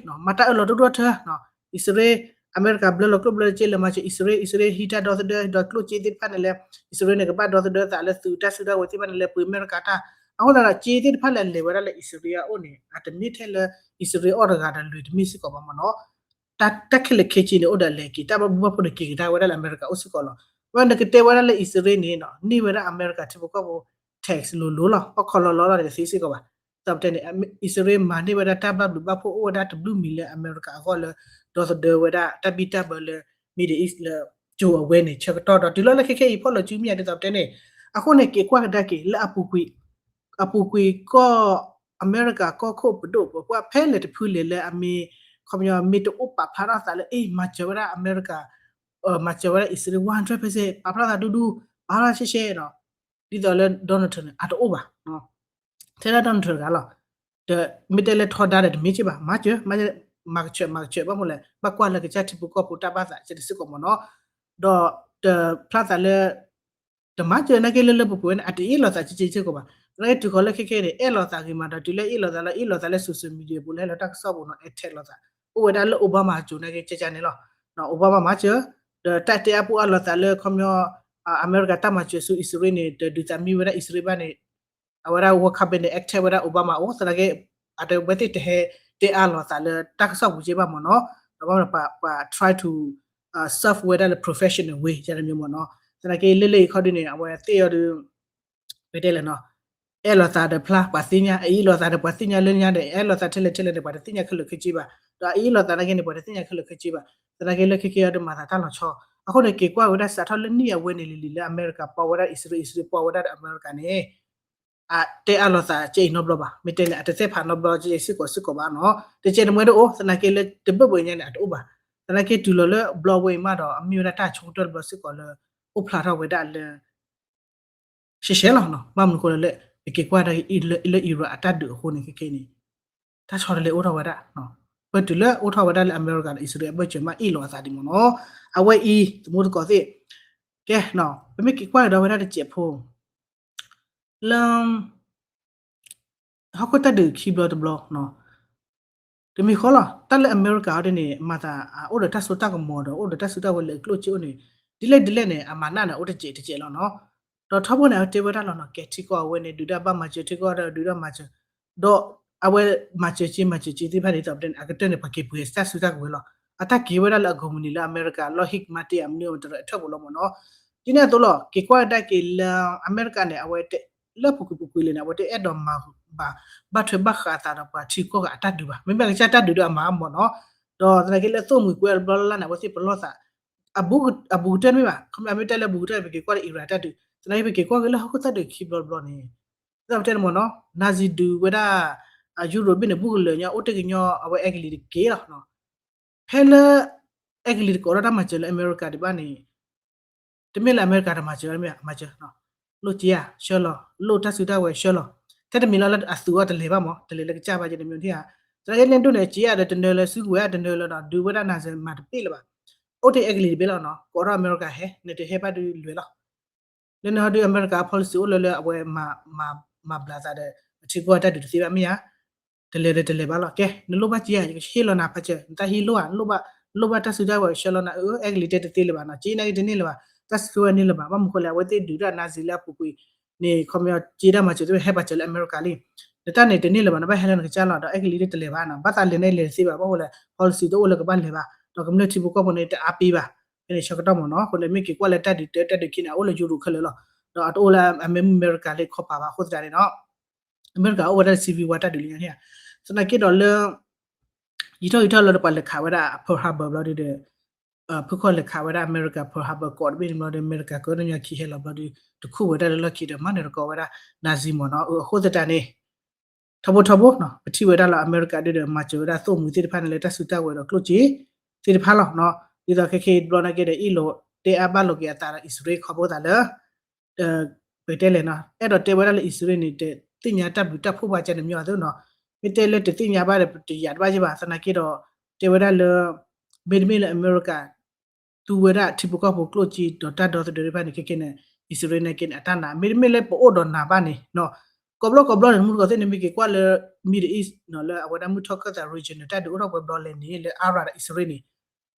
မၤတၢ်အၢၣ်လီၤဒိၣ်ဒိၣ်ထၢ အံၣ်စရ့လး အမဲရကၤဘျၢလီၤကျိၣ်ဘျၢလီၤစ့လၢမၤစၢၤအံၣ်စရ့လး အံၣ်စရ့လးဟံးတၢ်ဒီသဒၢဒီးကျိၣ်စ့သ့ၣ်တဖၣ်န့ၣ်လဲၣ် အံၣ်စရ့လးန့ၣ် ကဘၣ်ဒီသဒၢသးလၢသုးတၢ်စုတၢ်ဝဲၤသ့ၣ်တဖၣ်န့ၣ်လဲၣ် ပှ့ၤအမဲရကၤတၢ် အဃိသတးဒီးစ့သ့ၣ်တဖၣ်လၢအလဲၤဝဲဒၣ်လၢအံၣ်စရ့လးအအိၣ်န့ၣ် အတမ့ၢ်ထဲလၢ အံၣ်စရ့လးအီၣ်တဂၤဒီးလွံၢ်တမ့ၢ်စ့ၢ်ကီးဘၣ်မ့ၢ်နီၤ တၢ်ခဲလၢာ်ခဲဆ့န့ၣ် အိၣ်ဒီးလဲၤက့ၤ တၢ်ဘၣ်ဘျုးဘၣ်ဖှိၣ်န့ၣ် က့ၤကဒါဝဲဒၣ်လၢအမဲရကၤအိၣ်စ့ၢ်ကီးလီၤ. ဝဲနကတဲဝဲဒၣ်လၢအံၣ်စရ့လးန့ၣ် န့ၢ်ဝဲဒၣ်အမဲရကၤထံဖိကီၢ်ဖိ tax လိၤလိၤလီၤ ဟီၣ်ခိၣ်လီၤလီၤလီၤန့ၣ် တသ့စ့ၢ်ကီးဘၣ်. ဒီးပတဲန့ၣ် အံၣ်စရ့လးမၤန့ၢ်ဝဲဒၣ်တၢ်ဘၣ်ဘျုးဘၣ်ဖှိၣ် အိၣ်ဝဲဒၣ်တဘျုးမံၤလၢအမဲရကၤအဂီၢ်လၢ ဒီသဒၢဝဲဒၣ်တၢ်ဘံၣ်တၢ်ဘၢလၢ Middle East လၢ ကၠိအဝဲန့ၣ် ဆၢကတီၢ်ဒီးတုၤလီၤလၢခဲခဲအံၤ ဖီၣ်လိာ်စုမ့ၢ်ယၤဒ်သိးပတဲန့ၣ် အဃိန့ၣ် က့ၤကွၢ်ကဒါက့ၤလၢအပူၤကွံာ် အပူၤကွံာ်ကီၢ် အမဲရကၤကီၢ်ခိၣ်ပဒိၣ်ပပှၢ်ဖဲလဲၣ်တဖုလဲၣ်လၢအမ့ၢ် ခီပညီမ့ၢ်တအိၣ်ပာ်ဖျါထီၣ်သးလၢ အ့ၣ် မၤစၢၤဝဲဒၣ်အမဲရကၤ မၤစၢၤဝဲဒၣ်အံၣ်စရ့လး one hundred percent ပာ်ဖျါသးဒူဒူ, ပာ်ဖျါသးရှဲရှဲနီၤ. ဒ်သိးလၢ Donald Trump န့ၣ် အတအိၣ်ဘၣ် ထဲဒၣ် Donald Trump တဂၤလီၤ. ဒီးမ့ၢ်တဲလၢထီဒါဒီးတမ့ၢ်က့ဘၣ်, မၤစၢၤ, မၤကဆှဲး မၤကဆှဲး ဘၣ်မနုၤလဲၣ် ဘၣ်ကွၢ်လၢကစၢ်ထံဖိကီၢ်ဖိတၢ်ဘၣ်သးကဲတစ့ၢ်ကီးမ့ၢ်နီၤ. ဒီးတဖျါသးလၢ တမၤစၢၤနာ်က့လၢလၢပှဲၤပှဲၤန့ၣ် အတအ့ၣ်လိာ်သးကဲကဲစ့ၢ်ကီးဘၣ်. သနာ်က့တုၤဃီၤလၢခဲခဲန့ၣ် အဲၣ်လိာ်သးဂ့ၤမးဒီး တုၤလၢအ့ၣ်လိာ်သးလၢ အ့ၣ်လိာ်သးလၢ social media ပူၤလၢဟဲလီၤတၢ်ကစီၣ်ပူၤနီၤ အဲၣ်ထဲလိာ်သး, အိၣ်ဝဲဒၣ်လၢ Obama အစိၤနာ်က့ကဲကဲန့ၣ်လီၤ. Obama မၤစၢၤ, ဒီးတၢ်တဲအါပူၤအါလိာ်သးလၢ ခီပညီ အမဲရကၤတၢ်မၤစၢၤဆူအံၣ်စရ့လးန့ၣ် ဒီးဒုးသးမံဝဲဒၣ်အံၣ်စရ့လးဘၣ်န့ၣ် အဝဲဒၣ် World Cup န့ၣ် အဲၣ်ထဲဝဲဒၣ် Obama အိၣ် သနာ်က့ အဝဲသ့ၣ်တဟဲတဲအါလိာ်သးလၢတၢ်ကစီၣ်ပူၤက့ဘၣ်မ့ၢ်နီၤ. ဒီးဘၣ်မနုၤပှၤ try to serve ဝဲဒၣ်လၢ professional way ယဲန့ၣ်မ့ၢ်နီၤ. သနာ်က့လၢလၢအံၤခီဒုန့ၣ် အဝဲသ့ၣ်အီၤဒုး ပတဲလဲၣ်နီၤ, အဲၣ်လိာ်သးဒီးဖျါ ပှၤသ့ၣ်ညါ, အအ့ၣ်လိာ်သးဒီးပှၤသ့ၣ်ညါလၢညါဒီး အဲၣ်လိာ်သးထဲလဲၣ်ထဲလဲၣ်န့ၣ် ပှၤတသ့ၣ်ညါခဲလၢာ်ခဲဆ့ဘၣ်. ဒီးအအ့ၣ်လိာ်သးနာ်က့န့ၣ် ပှၤတသ့ၣ်ညါခဲလၢာ်ခဲဆ့ဘၣ်. သနာ်က့လၢခဲခဲအံၤဒုးမၤသးတၢ်လီၤဆီ, အဃိန့ၣ် က့ၤကွၢ်ဝဲဒၣ်စးထီၣ်လၢနံၣ်အဝဲန့ၣ်လံၤလံၤလၢအမဲရကၤပီဝဲဒၣ်အံၣ်စရ့လး အံၣ်စရ့လးပီဝဲဒၣ်ဒီးအမဲရကၤန့ၣ် အတဲအါလိာ်သးကဲအံၤနီတဘျီဘၣ်. မ့ၢ်တဲန့ၣ် အတသ့ၣ်ဖးနီတဘျီကဲစ့ၢ်ကီးစ့ၢ်ကီးဘၣ်နီၤ. တကဲတမှဲတအိၣ် သနာ်က့လၢတဘၣ်ဘၣ်ညါန့ၣ် အတအိၣ်ဘၣ်. သနာ်က့တုၤလီၤလၢဘျီဝဲအံၤမးဒီး အမ့ၢ်ဝဲဒၣ်တၢ်ဆိကတၢၢ်တဘျီစ့ၢ်ကီးလၢ အိၣ်ဖျါထီၣ်ဝဲဒၣ်လၢ ရှဲရှဲလီၤနီၤ. ဘၣ်မနုၤအဃိလဲၣ် ပက့ၤကွၢ်ဒၣ်လၢ Iran အတၢ်ဒုးအဃိန့ၣ် ခဲခဲန့ၣ် တၢ်ဆီတလဲအိၣ်ထီၣ်ဝဲဒၣ် ပတုၤလၢအိၣ်ထီၣ်ဝဲဒၣ်လၢအမဲရကၤဒီးအံၣ်စရ့လးအဘၢၣ်စၢၤမးအ့ၣ်လိာ်အသးဒံးမ့ၢ်နီၤ. အဝဲအံၤ သမူသကိးသ့ၣ် ကဲ ပမ့ၢ်က့ၤကွၢ်ကဒီးဝဲဒၣ်တစဲးဖိ လၢ ဟီၣ်ခိၣ်တၢ်ဒုးခံဘျီတဘျီနီၤ တမံၤဃီလီၤ. တၢ်လၢအမဲရကၤအီၤဒ်န့ၣ် မၤသးအိၣ်ဒီးတၢ်စိတၢ်ကမီၤဒီး အိၣ်ဒီးတၢ်စုတၢ်ဝဲၤလၢအကျိၣ်စ့အိၣ်န့ၣ် ဒ်လဲၣ်ဒ်လဲၣ်န့ၣ် အမၤနၢ်န့ၣ် အိၣ်တစဲးတစဲးလီၤနီၤ. ဒီးထီဘိန့ၣ် အဝဲတဲဝဲဒၣ်လီၤနီၤ ကဲထံကီၢ်အဝဲန့ၣ် ဒုးတၢ်ဘၣ်မၤစၢၤ ထံကီၢ်ဒီးဒုးတၢ်မၤစၢၤ ဒီးအဝဲမၤစၢၤက့ မၤစၢၤက့သ့ၣ်တဖၣ်န့ၣ် ဒ်သိးပတဲန့ၣ် အကတၢၢ်န့ၣ် ပှၤက့ၤပှ့ၤတၢ်စုတၢ်ကဝဲၤလီၤ. အတၢ်က့ၤဝဲဒၣ်လၢအ company လၢအမဲရကၤ Lockheed Martin အမနုၤအမတရၢအထၢၣ်ပူၤလီၤမ့ၢ်နီၤ. ဒ်န့ၣ်အသိးလီၤ က့ၤကွၢ်ကဒါက့ၤလၢအမဲရကၤန့ၣ် အဝဲတဲ လၢပူၤကွံာ်ပူၤကွံာ်လၢန့ၣ် အဝဲတအဲၣ်ဒိးမၤဘၣ် ဘၣ်ထွဲဘၣ်ဃးအသးဒီးပှၤထံကီၢ်ဂၤအတၢ်ဒုးဒီးအမၤအီၤမ့ၢ်နီၤ. ဒီးသနာ်က့လၢသိၣ်မှံၤကွဲးတဘျီလၢ်လၢ်န့ၣ် အဝဲသ့ၣ်ပလီၢ်သး အဘူးကတၢၢ်တမ့ၢ်ဘၣ် ခီမ့ၢ်အမ့ၢ်တဲလၢအဘူးကတၢၢ်န့ၣ် ပက့ၤကွၢ်လၢ Iran တၢ်ဒုး သနာ်က့ပက့ၤကွၢ်က့ၤလၢဟီၣ်ခိၣ်တၢ်ဒုးခံဘျီတဘျီန့ၣ် ဒ်သိးပတဲန့ၣ်မ့ၢ်နီၤ နာဇံၤဒုးဝဲဒၣ် ယူရိးဘ့ၣ်န့ၣ် ဘူးကလၢာ်ညီ အိၣ်တ့ၢ်ကညီ အဝဲအဲကလံးတက့ၢ်လီၤ. ဖဲလၢ အဲကလံးတကိးဒီးတၢ်မၤစၢၤလၢအမဲရကၤဒံးဘၣ်န့ၣ် တမ့ၢ်လၢအမဲရကၤတမၤစၢၤဘၣ် မ့ၢ်မၤစၢၤ လိၣ်စ့ဧါ ဆှၢလီၤ လိၣ်တၢ်စုတၢ်ဝဲၤဆှၢလီၤ ထဲတမံၤလီၤလၢအသူအီၤတလဲၤဘၣ်မ့ၢ် တလဲၤလၢကစၢ်ဘၣ်က့ၤတမံၤထံၣ်ဧါ သနာ်က့န့ၣ်ဒိၣ်န့ၣ် စ့ဧါဒီးတနၢၤလၢစုကဝဲၤတနၢၤလၢဒီး ဒုးဝဲဒၣ်နာ်စၢၤမၤတပ့ၣ်လၢၤဘၣ် အိၣ်တ့ၢ်အဲကလံးတဘ့ၣ်လီၤနီၤ ကိးထီၣ်အမဲရကၤဟဲ နတဟဲဘၣ်ဒုးလွဲၤလီၤ လၢန့ၣ်ဟီဒုးအမဲရကၤ policy အိၣ်လၢလၢအဝဲ မၤဘျးသးဒီး အထံကီၢ်တၢ်ဒုးတသ့ဘၣ်မ့ၢ်ဧါ တလဲၤဒီးတလဲၤဘၣ်လီၤ ကဲ နလိၣ်ဘၣ်စ့ဧါ ယကဟ့ၣ်လီၤနၤဖးစၢၤ နတၢ်ဟံးလိၣ်ဧါ နလိၣ်ဘၣ် လိၣ်ဘၣ်တၢ်စုတၢ်ဝဲၤ ဆှၢလီၤနၤ အၢ အဲကလံးတဲတသ့လၢၤဘၣ်နီၤ စ့နာ်က့တန့ၢ်လၢၤဘၣ် တၢ်စုကဝဲၤန့ၢ်လၢၤဘၣ် ဘၣ်မနုၤဃိလဲၣ် အဝဲသ့ၣ်ဒုးတၢ်နာ်စံၤလၢအပူၤကွံာ်န့ၣ် ခီပညီစ့တၢ်မၤစၢၤသ့ၣ်ဟဲပာ်စၢၤလၢအမဲရကၤလံ နတၢ်န့ၣ်တန့ၢ်လၢၤဘၣ် နဘၣ်ဟဲလၢနကစၢ်လီၤ ဒီးအဲကလံးတဲတလဲၤဘၣ်နီၤ ဘၣ်သးလဲၤန့ၣ်လဲၤတသ့ဘၣ် ဘၣ်ဃိလဲၣ် policy တအိၣ်လၢကဘၣ်လဲၤဘၣ် ဒီးကမျၢၢ်ထံဖိကီၢ်ဖိန့ၣ်တအါပ့ဘၣ် ဖဲန့ၣ်ဆၢကတီၢ်မ့ၢ်နီၤ အဃိန့ၣ်မ့ၢ်က့ၤကွၢ်လၢတၢ်ဒုးတၢ်ဒုးခံန့ၣ် အအိၣ်လၢယူရိးခဲလၢာ်လီၤ ဒီးအတအိၣ်လၢအမဲရကၤလၢခီပၤဘၣ် အဃိသတးန့ၣ်နီၤ အမဲရကၤအိၣ်ဝဲဒၣ်လၢ civil war တၢ်ဒုးလံန့ၣ် သနာ်က့ဒီးလၢ ယံာ်ထီၣ်ယံာ်ထီၣ်လၢပှၤလဲၤခးဝဲဒၣ် Pearl Harbor ဘျီဒုဒီး ဖုခီၣ်လဲၤခးဝဲဒၣ်အမဲရကၤ Pearl Harbor ကိးတဘ့ၣ်န့ၣ်ဘျီဒီး အမဲရကၤကီၢ်တညီခံဟဲလီၤဘျီဒု တခူၣ်ဝဲဒၣ်လၢလီၢ်ခံဒီးမၤနၢၤတကီဝဲဒၣ် နာ်စံၤမ့ၢ်နီၤ အဃိသတးန့ၣ် ထီဘိထီဘိ ပထံၣ်ဝဲဒၣ်လီၤ အမဲရကၤဒုဒီး မၤစၢၤဝဲဒၣ်သိၣ်မှံၤသ့ၣ်တဖၣ်န့ၣ်လၢတၢ်စုတၢ်ဝဲၤဒီးကျိၣ်စ့သ့ၣ်တဖၣ်လီၤ. ဒ်သိးခဲခဲအံၤတဘျီနာ်က့ဒီး အ့ၣ်လိာ်တဲအါဘၣ်လိာ်က့ၤအသးဒီးအံၣ်စရ့လးခီဖျိသးလၢ ပတဲလဲၣ်နီၤ အဲၣ်ဒိးတဲဝဲဒၣ်လၢအံၣ်စရ့လးန့ၣ် တသ့ၣ်ညါတၢ်ဘျုးတၢ်ဖှိၣ်ဘၣ်ကဲန့ၣ်မ့ၢ်အသိးနီၤ မ့ၢ်တဲလၢတသ့ၣ်ညါဘၣ်ဒီး ပတယာ်တဘၣ်ယဲဘၣ် သနာ်က့ဒီး တဲဝဲဒၣ်လၢ မ့တမ့ၢ်လၢအမဲရကၤ သူဝဲဒၣ်ထံဖိကီၢ်ဖိကျိၣ်စ့ဒီးတၢ်ဒီသဒၢသ့ၣ်တဖၣ်န့ၣ် ခဲခဲန့ၣ် အံၣ်စရ့လးနာ်က့န့ၣ် အတၢ်နာ် မ့တမ့ၢ်လၢပအိၣ်ဒီးနၤဘၣ်န့ၣ် ကိးဘျီကိးဘျီန့ၣ် မူတကိးသ့ၣ်န့ၣ် မ့ၢ်က့ၤကွၢ်လၢ Middle East နီၤ လၢအဝဲဒၣ်မုၢ်ထီၣ်ခၢၣ်သး regional တၢ်ဒုးအိၣ်ထီၣ်ပှဲၤဘျီလဲၣ်န့ၣ် လၢ Iraq ဒီးအံၣ်စရ့လးန့ၣ်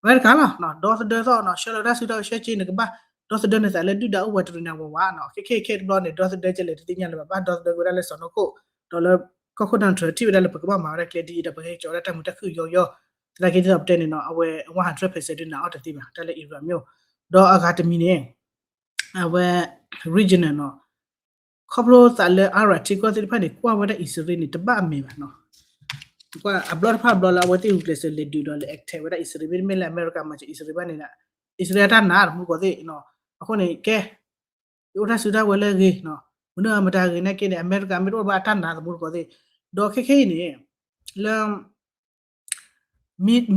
အမဲရကၤလီၤ ဒီသဒၢသီၣ်နီၤ ဆှၢလီၤတၢ်စုတၢ်ဆှၢက့ၤနကဘၣ် ဒီသဒၢနသးလၢဒုၣ်ဒါအိၣ်ဝဲတရံးနၤဝးဝးနီၤ ခဲခဲခဲတဘျီန့ၣ် ဒီသဒၢကလဲၣ်တသ့ၣ်ညါလၢၤဘၣ် ဘၣ်ဒီသဒၢက့ၤဝဲဒၣ်လၢစီၤနီၢ်ခိၣ် ဒီးလၢ ကီၢ်ခိၣ် Donald Trump ထံၣ်ဝဲဒၣ်လၢပကဘၣ်မၤဝဲဒၣ်ကျဲဒ်အံၤဒီး ပကဟဲကၠီၤဝဲဒၣ်တၢ်မုာ်တၢ်ခုၣ်ယီယီ သနာ်က့ဒ်သိးပတဲန့ၣ်နီၤ အဝဲ one hundred percent ဒုးနာ်အီၤတသ့ဘၣ် တၢ်လၢ Iran မ့ၢ် ဒီးအဂၤတမံၤန့ၣ် အဝဲ regional နီၤ ခီဖျိသးလၢ Iraq ထံကီၢ်သ့ၣ်တဖၣ်န့ၣ် ကွၢ်ဝဲဒၣ်အံၣ်စရ့လးန့ၣ် တဘၣ်အမဲာ်ဘၣ်နီၤ ကွၢ်အဘျီတဖၣ်ဘျီလၢအဝဲသ့ၣ်ဂုာ်ကျဲးစၢးလဲၤဒုးဒီးလဲၤ attack ဝဲဒၣ်အံၣ်စရ့လး မ့တမ့ၢ်လၢအမဲရကၤမၤစၢၤအံၣ်စရ့လးဘၣ်န့ၣ် အံၣ်စရ့လးတၢ်နာ်တမူတကိးသ့ၣ် အဃိန့ၣ် ကဲ ယအိၣ်တၢ်စုတၢ်ဝဲၤလၢအဂ့ၤနီၤ မနုၤအမတၤဂ့ၤနာ်က့န့ၣ် အမဲရကၤမ့ၢ်တအိၣ်ဘၣ်အတၢ်နာ်တမူတကိးသ့ၣ် ဒီးခဲခဲအံၤန့ၣ် လၢ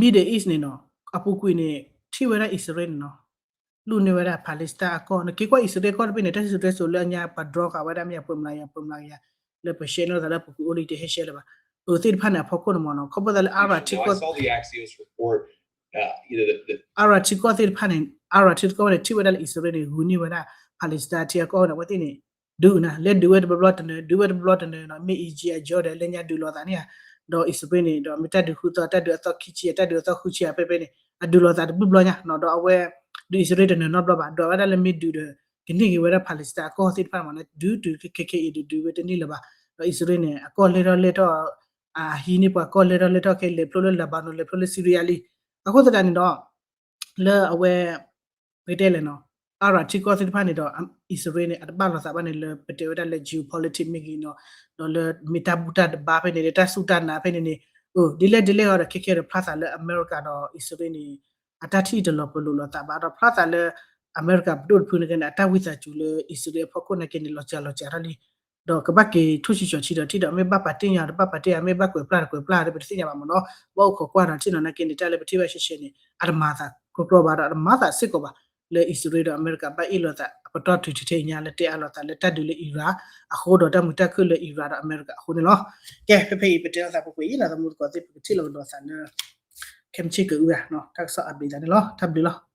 Middle East န့ၣ်နီၤ အပူၤကွံာ်န့ၣ် ထံၣ်ဝဲဒၣ်အံၣ်စရ့လးန့ၣ်နီၤ လူန့ၢ်ဝဲဒၣ် Palestine အကီၢ်, နက့ၤကွၢ်အံၣ်စရ့လးကီၢ်တဘ့ၣ်န့ၣ် တၢ်စံၣ်စိၤတဲစိၤလၢအညါပှၤ drone ဃာ်ဝဲဒၣ်မ့ၢ်ယၤပှဲၤမျးကယၤ ပှဲၤမျးကယၤ လၢပ share န့ၢ်လိာ်သးလၢပူၤကွံာ်အိၣ်လံ တဟဲ share လၢၤဘၣ်. အၢ သ့ၣ်တဖၣ်န့ၣ်အဖီခိၣ်န့ၣ်မ့ၢ်နီၤ ခီဖျိသးလၢ Arab ထံကီၢ် Arab ထံကီၢ်သ့ၣ်တဖၣ်န့ၣ် Arab ထံကီၢ်န့ၣ် ထံၣ်ဝဲဒၣ်လၢအံၣ်စရ့လးန့ၣ် ဂုာ်န့ၢ်ဝဲဒၣ် Palestine ထံအကီၢ်န့ၣ် အဝဲသ့ၣ်န့ၣ် ဒုးနၤ လဲၤဒုးဝဲတဘျီဘျီတနၢၤ ဒုးဝဲတဘျီဘျီတနၢၤနီၤ မ့ၢ် Egypt အ Jordan လၢညါဒုးလိာ်သးန့ၣ်ဧါ, ဒီးအံၣ်စရ့လးန့ၣ် ဒီးမ့ၢ်တၢ်ဒုးဃုသီ တၢ်ဒုးအသီခံဆံ တၢ်ဒုးအသီဃုဆံဧါ ဖဲဖဲန့ၣ် အဒုးလိာ်သးတဘျုးဘျီညါနီၤ ဒီးအဝဲ ဒုးအံၣ်စရ့လးတနၢၤနီတဘျီဘၣ် ဒွးဝဲဒၣ်လၢမ့ၢ်ဒုးဒီး ကန့ၢ်က့ၤဝဲဒၣ် Palestine အကီၢ်သ့ၣ်တဖၣ်မ့ၢ်နီၤ ဒုးတုၤခဲခဲအံၤဒုးဒုးဝဲတန့ၢ်လၢၤဘၣ်, ဒီးအံၣ်စရ့လးန့ၣ် အကီၢ်လဲၢ်ထီၣ်လဲၢ်ထီၣ် အဟံးန့ၢ်ပှၤကီၢ်လဲၢ်ထီၣ်လဲၢ်ထီၣ် ခဲအံၤလဲၤဖျိလၢ Lebanon လဲၤဖျိလၢ Syria လံ. အဃိသတးန့ၣ်ဒီး လၢအဝဲ ပကတဲလဲၣ်နီၤ Arab ထံကီၢ်သ့ၣ်တဖၣ်န့ၣ်ဒီး အံၣ်စရ့လးန့ၣ် အတဘၣ်လိာ်သးဘၣ်န့ၣ်လၢ ပတဲဝဲဒၣ်လၢ geopolitics မ့ၢ်ဂ့ၤနီၤ ဒီးလၢမ့ၢ်တၢ်ဘူၣ်တၢ်တဘါဖဲန့ၣ် တၢ်စူၢ်တၢ်နာ်ဖဲန့ၣ်န့ၣ် အၢ ဒ်လဲၣ်ဒ်လဲၣ်အီၤဒီး ခဲခဲဒီးဖျါသးလၢအမဲရကၤဒီးအံၣ်စရ့လးန့ၣ် အတၢ်ထံၣ်တလီၤပလိာ်လိာ်သးဘၣ် ဒီးဖျါသးလၢ အမဲရကၤပဒိၣ်တဖုန့ၣ်က့န့ၣ် အတၢ်ဝံသးစူၤလၢအံၣ်စရ့လးအဖီခိၣ်န့ၣ်က့န့ၣ် လီၤစှၤလီၤစှၤထီၣ်လံ ဒီးကဘၣ်က့ၤထိၣ်ဆံးစီၤဆံးဒီးထံၣ်ဒီး မ့ၢ်ဘၣ်ပာ်တ့ၢ်ညါ တဘၣ်ပာ်တ့ၢ်ဧါ မ့ၢ်ဘၣ်ကွဲးပျၢ်တကွဲးပျၢ်ဒီး ပတသ့ၣ်ညါဘၣ်မ့ၢ်နီၤ ဘၣ်အိၣ်ခိးကွၢ်ဒီးထံၣ်နီၤ နာ်က့န့ၣ် တၢ်လၢပထံၣ်ဘၣ်ရှဲရှဲန့ၣ် အတမၤသးကြီကြီဘၣ်ဒီး အတမၤသးစ့ၢ်ကီးဘၣ် လၢအံၣ်စရ့လးဒီးအမဲရကၤဘၣ်အ့ၣ်လိာ်သး အပတီၢ်တုၤထဲအံၤညါလၢတဲအါလိာ်သးလၢတၢ်ဒုးလၢ Iran အဃိဒီးတၢ်မုာ်တၢ်ခုၣ်လၢ Iran ဒီးအမဲရကၤအဃိန့ၣ်လီၤ. ကဲ ဖဲဖဲအံၤ ပတဲလိာ်သးပှဲၤပှဲၤအံၤနီၤ သမူသကိးသ့ၣ် ပကထံၣ်လိာ်ကဒီးသးလၢ ခဲမုၢ်ဆ့ၣ်ကအိၣ်ဂၤနီၤ တၢ်ကစီၣ် update သးန့ၣ်လီၤ. တၢ်ဘျုးလီၤ.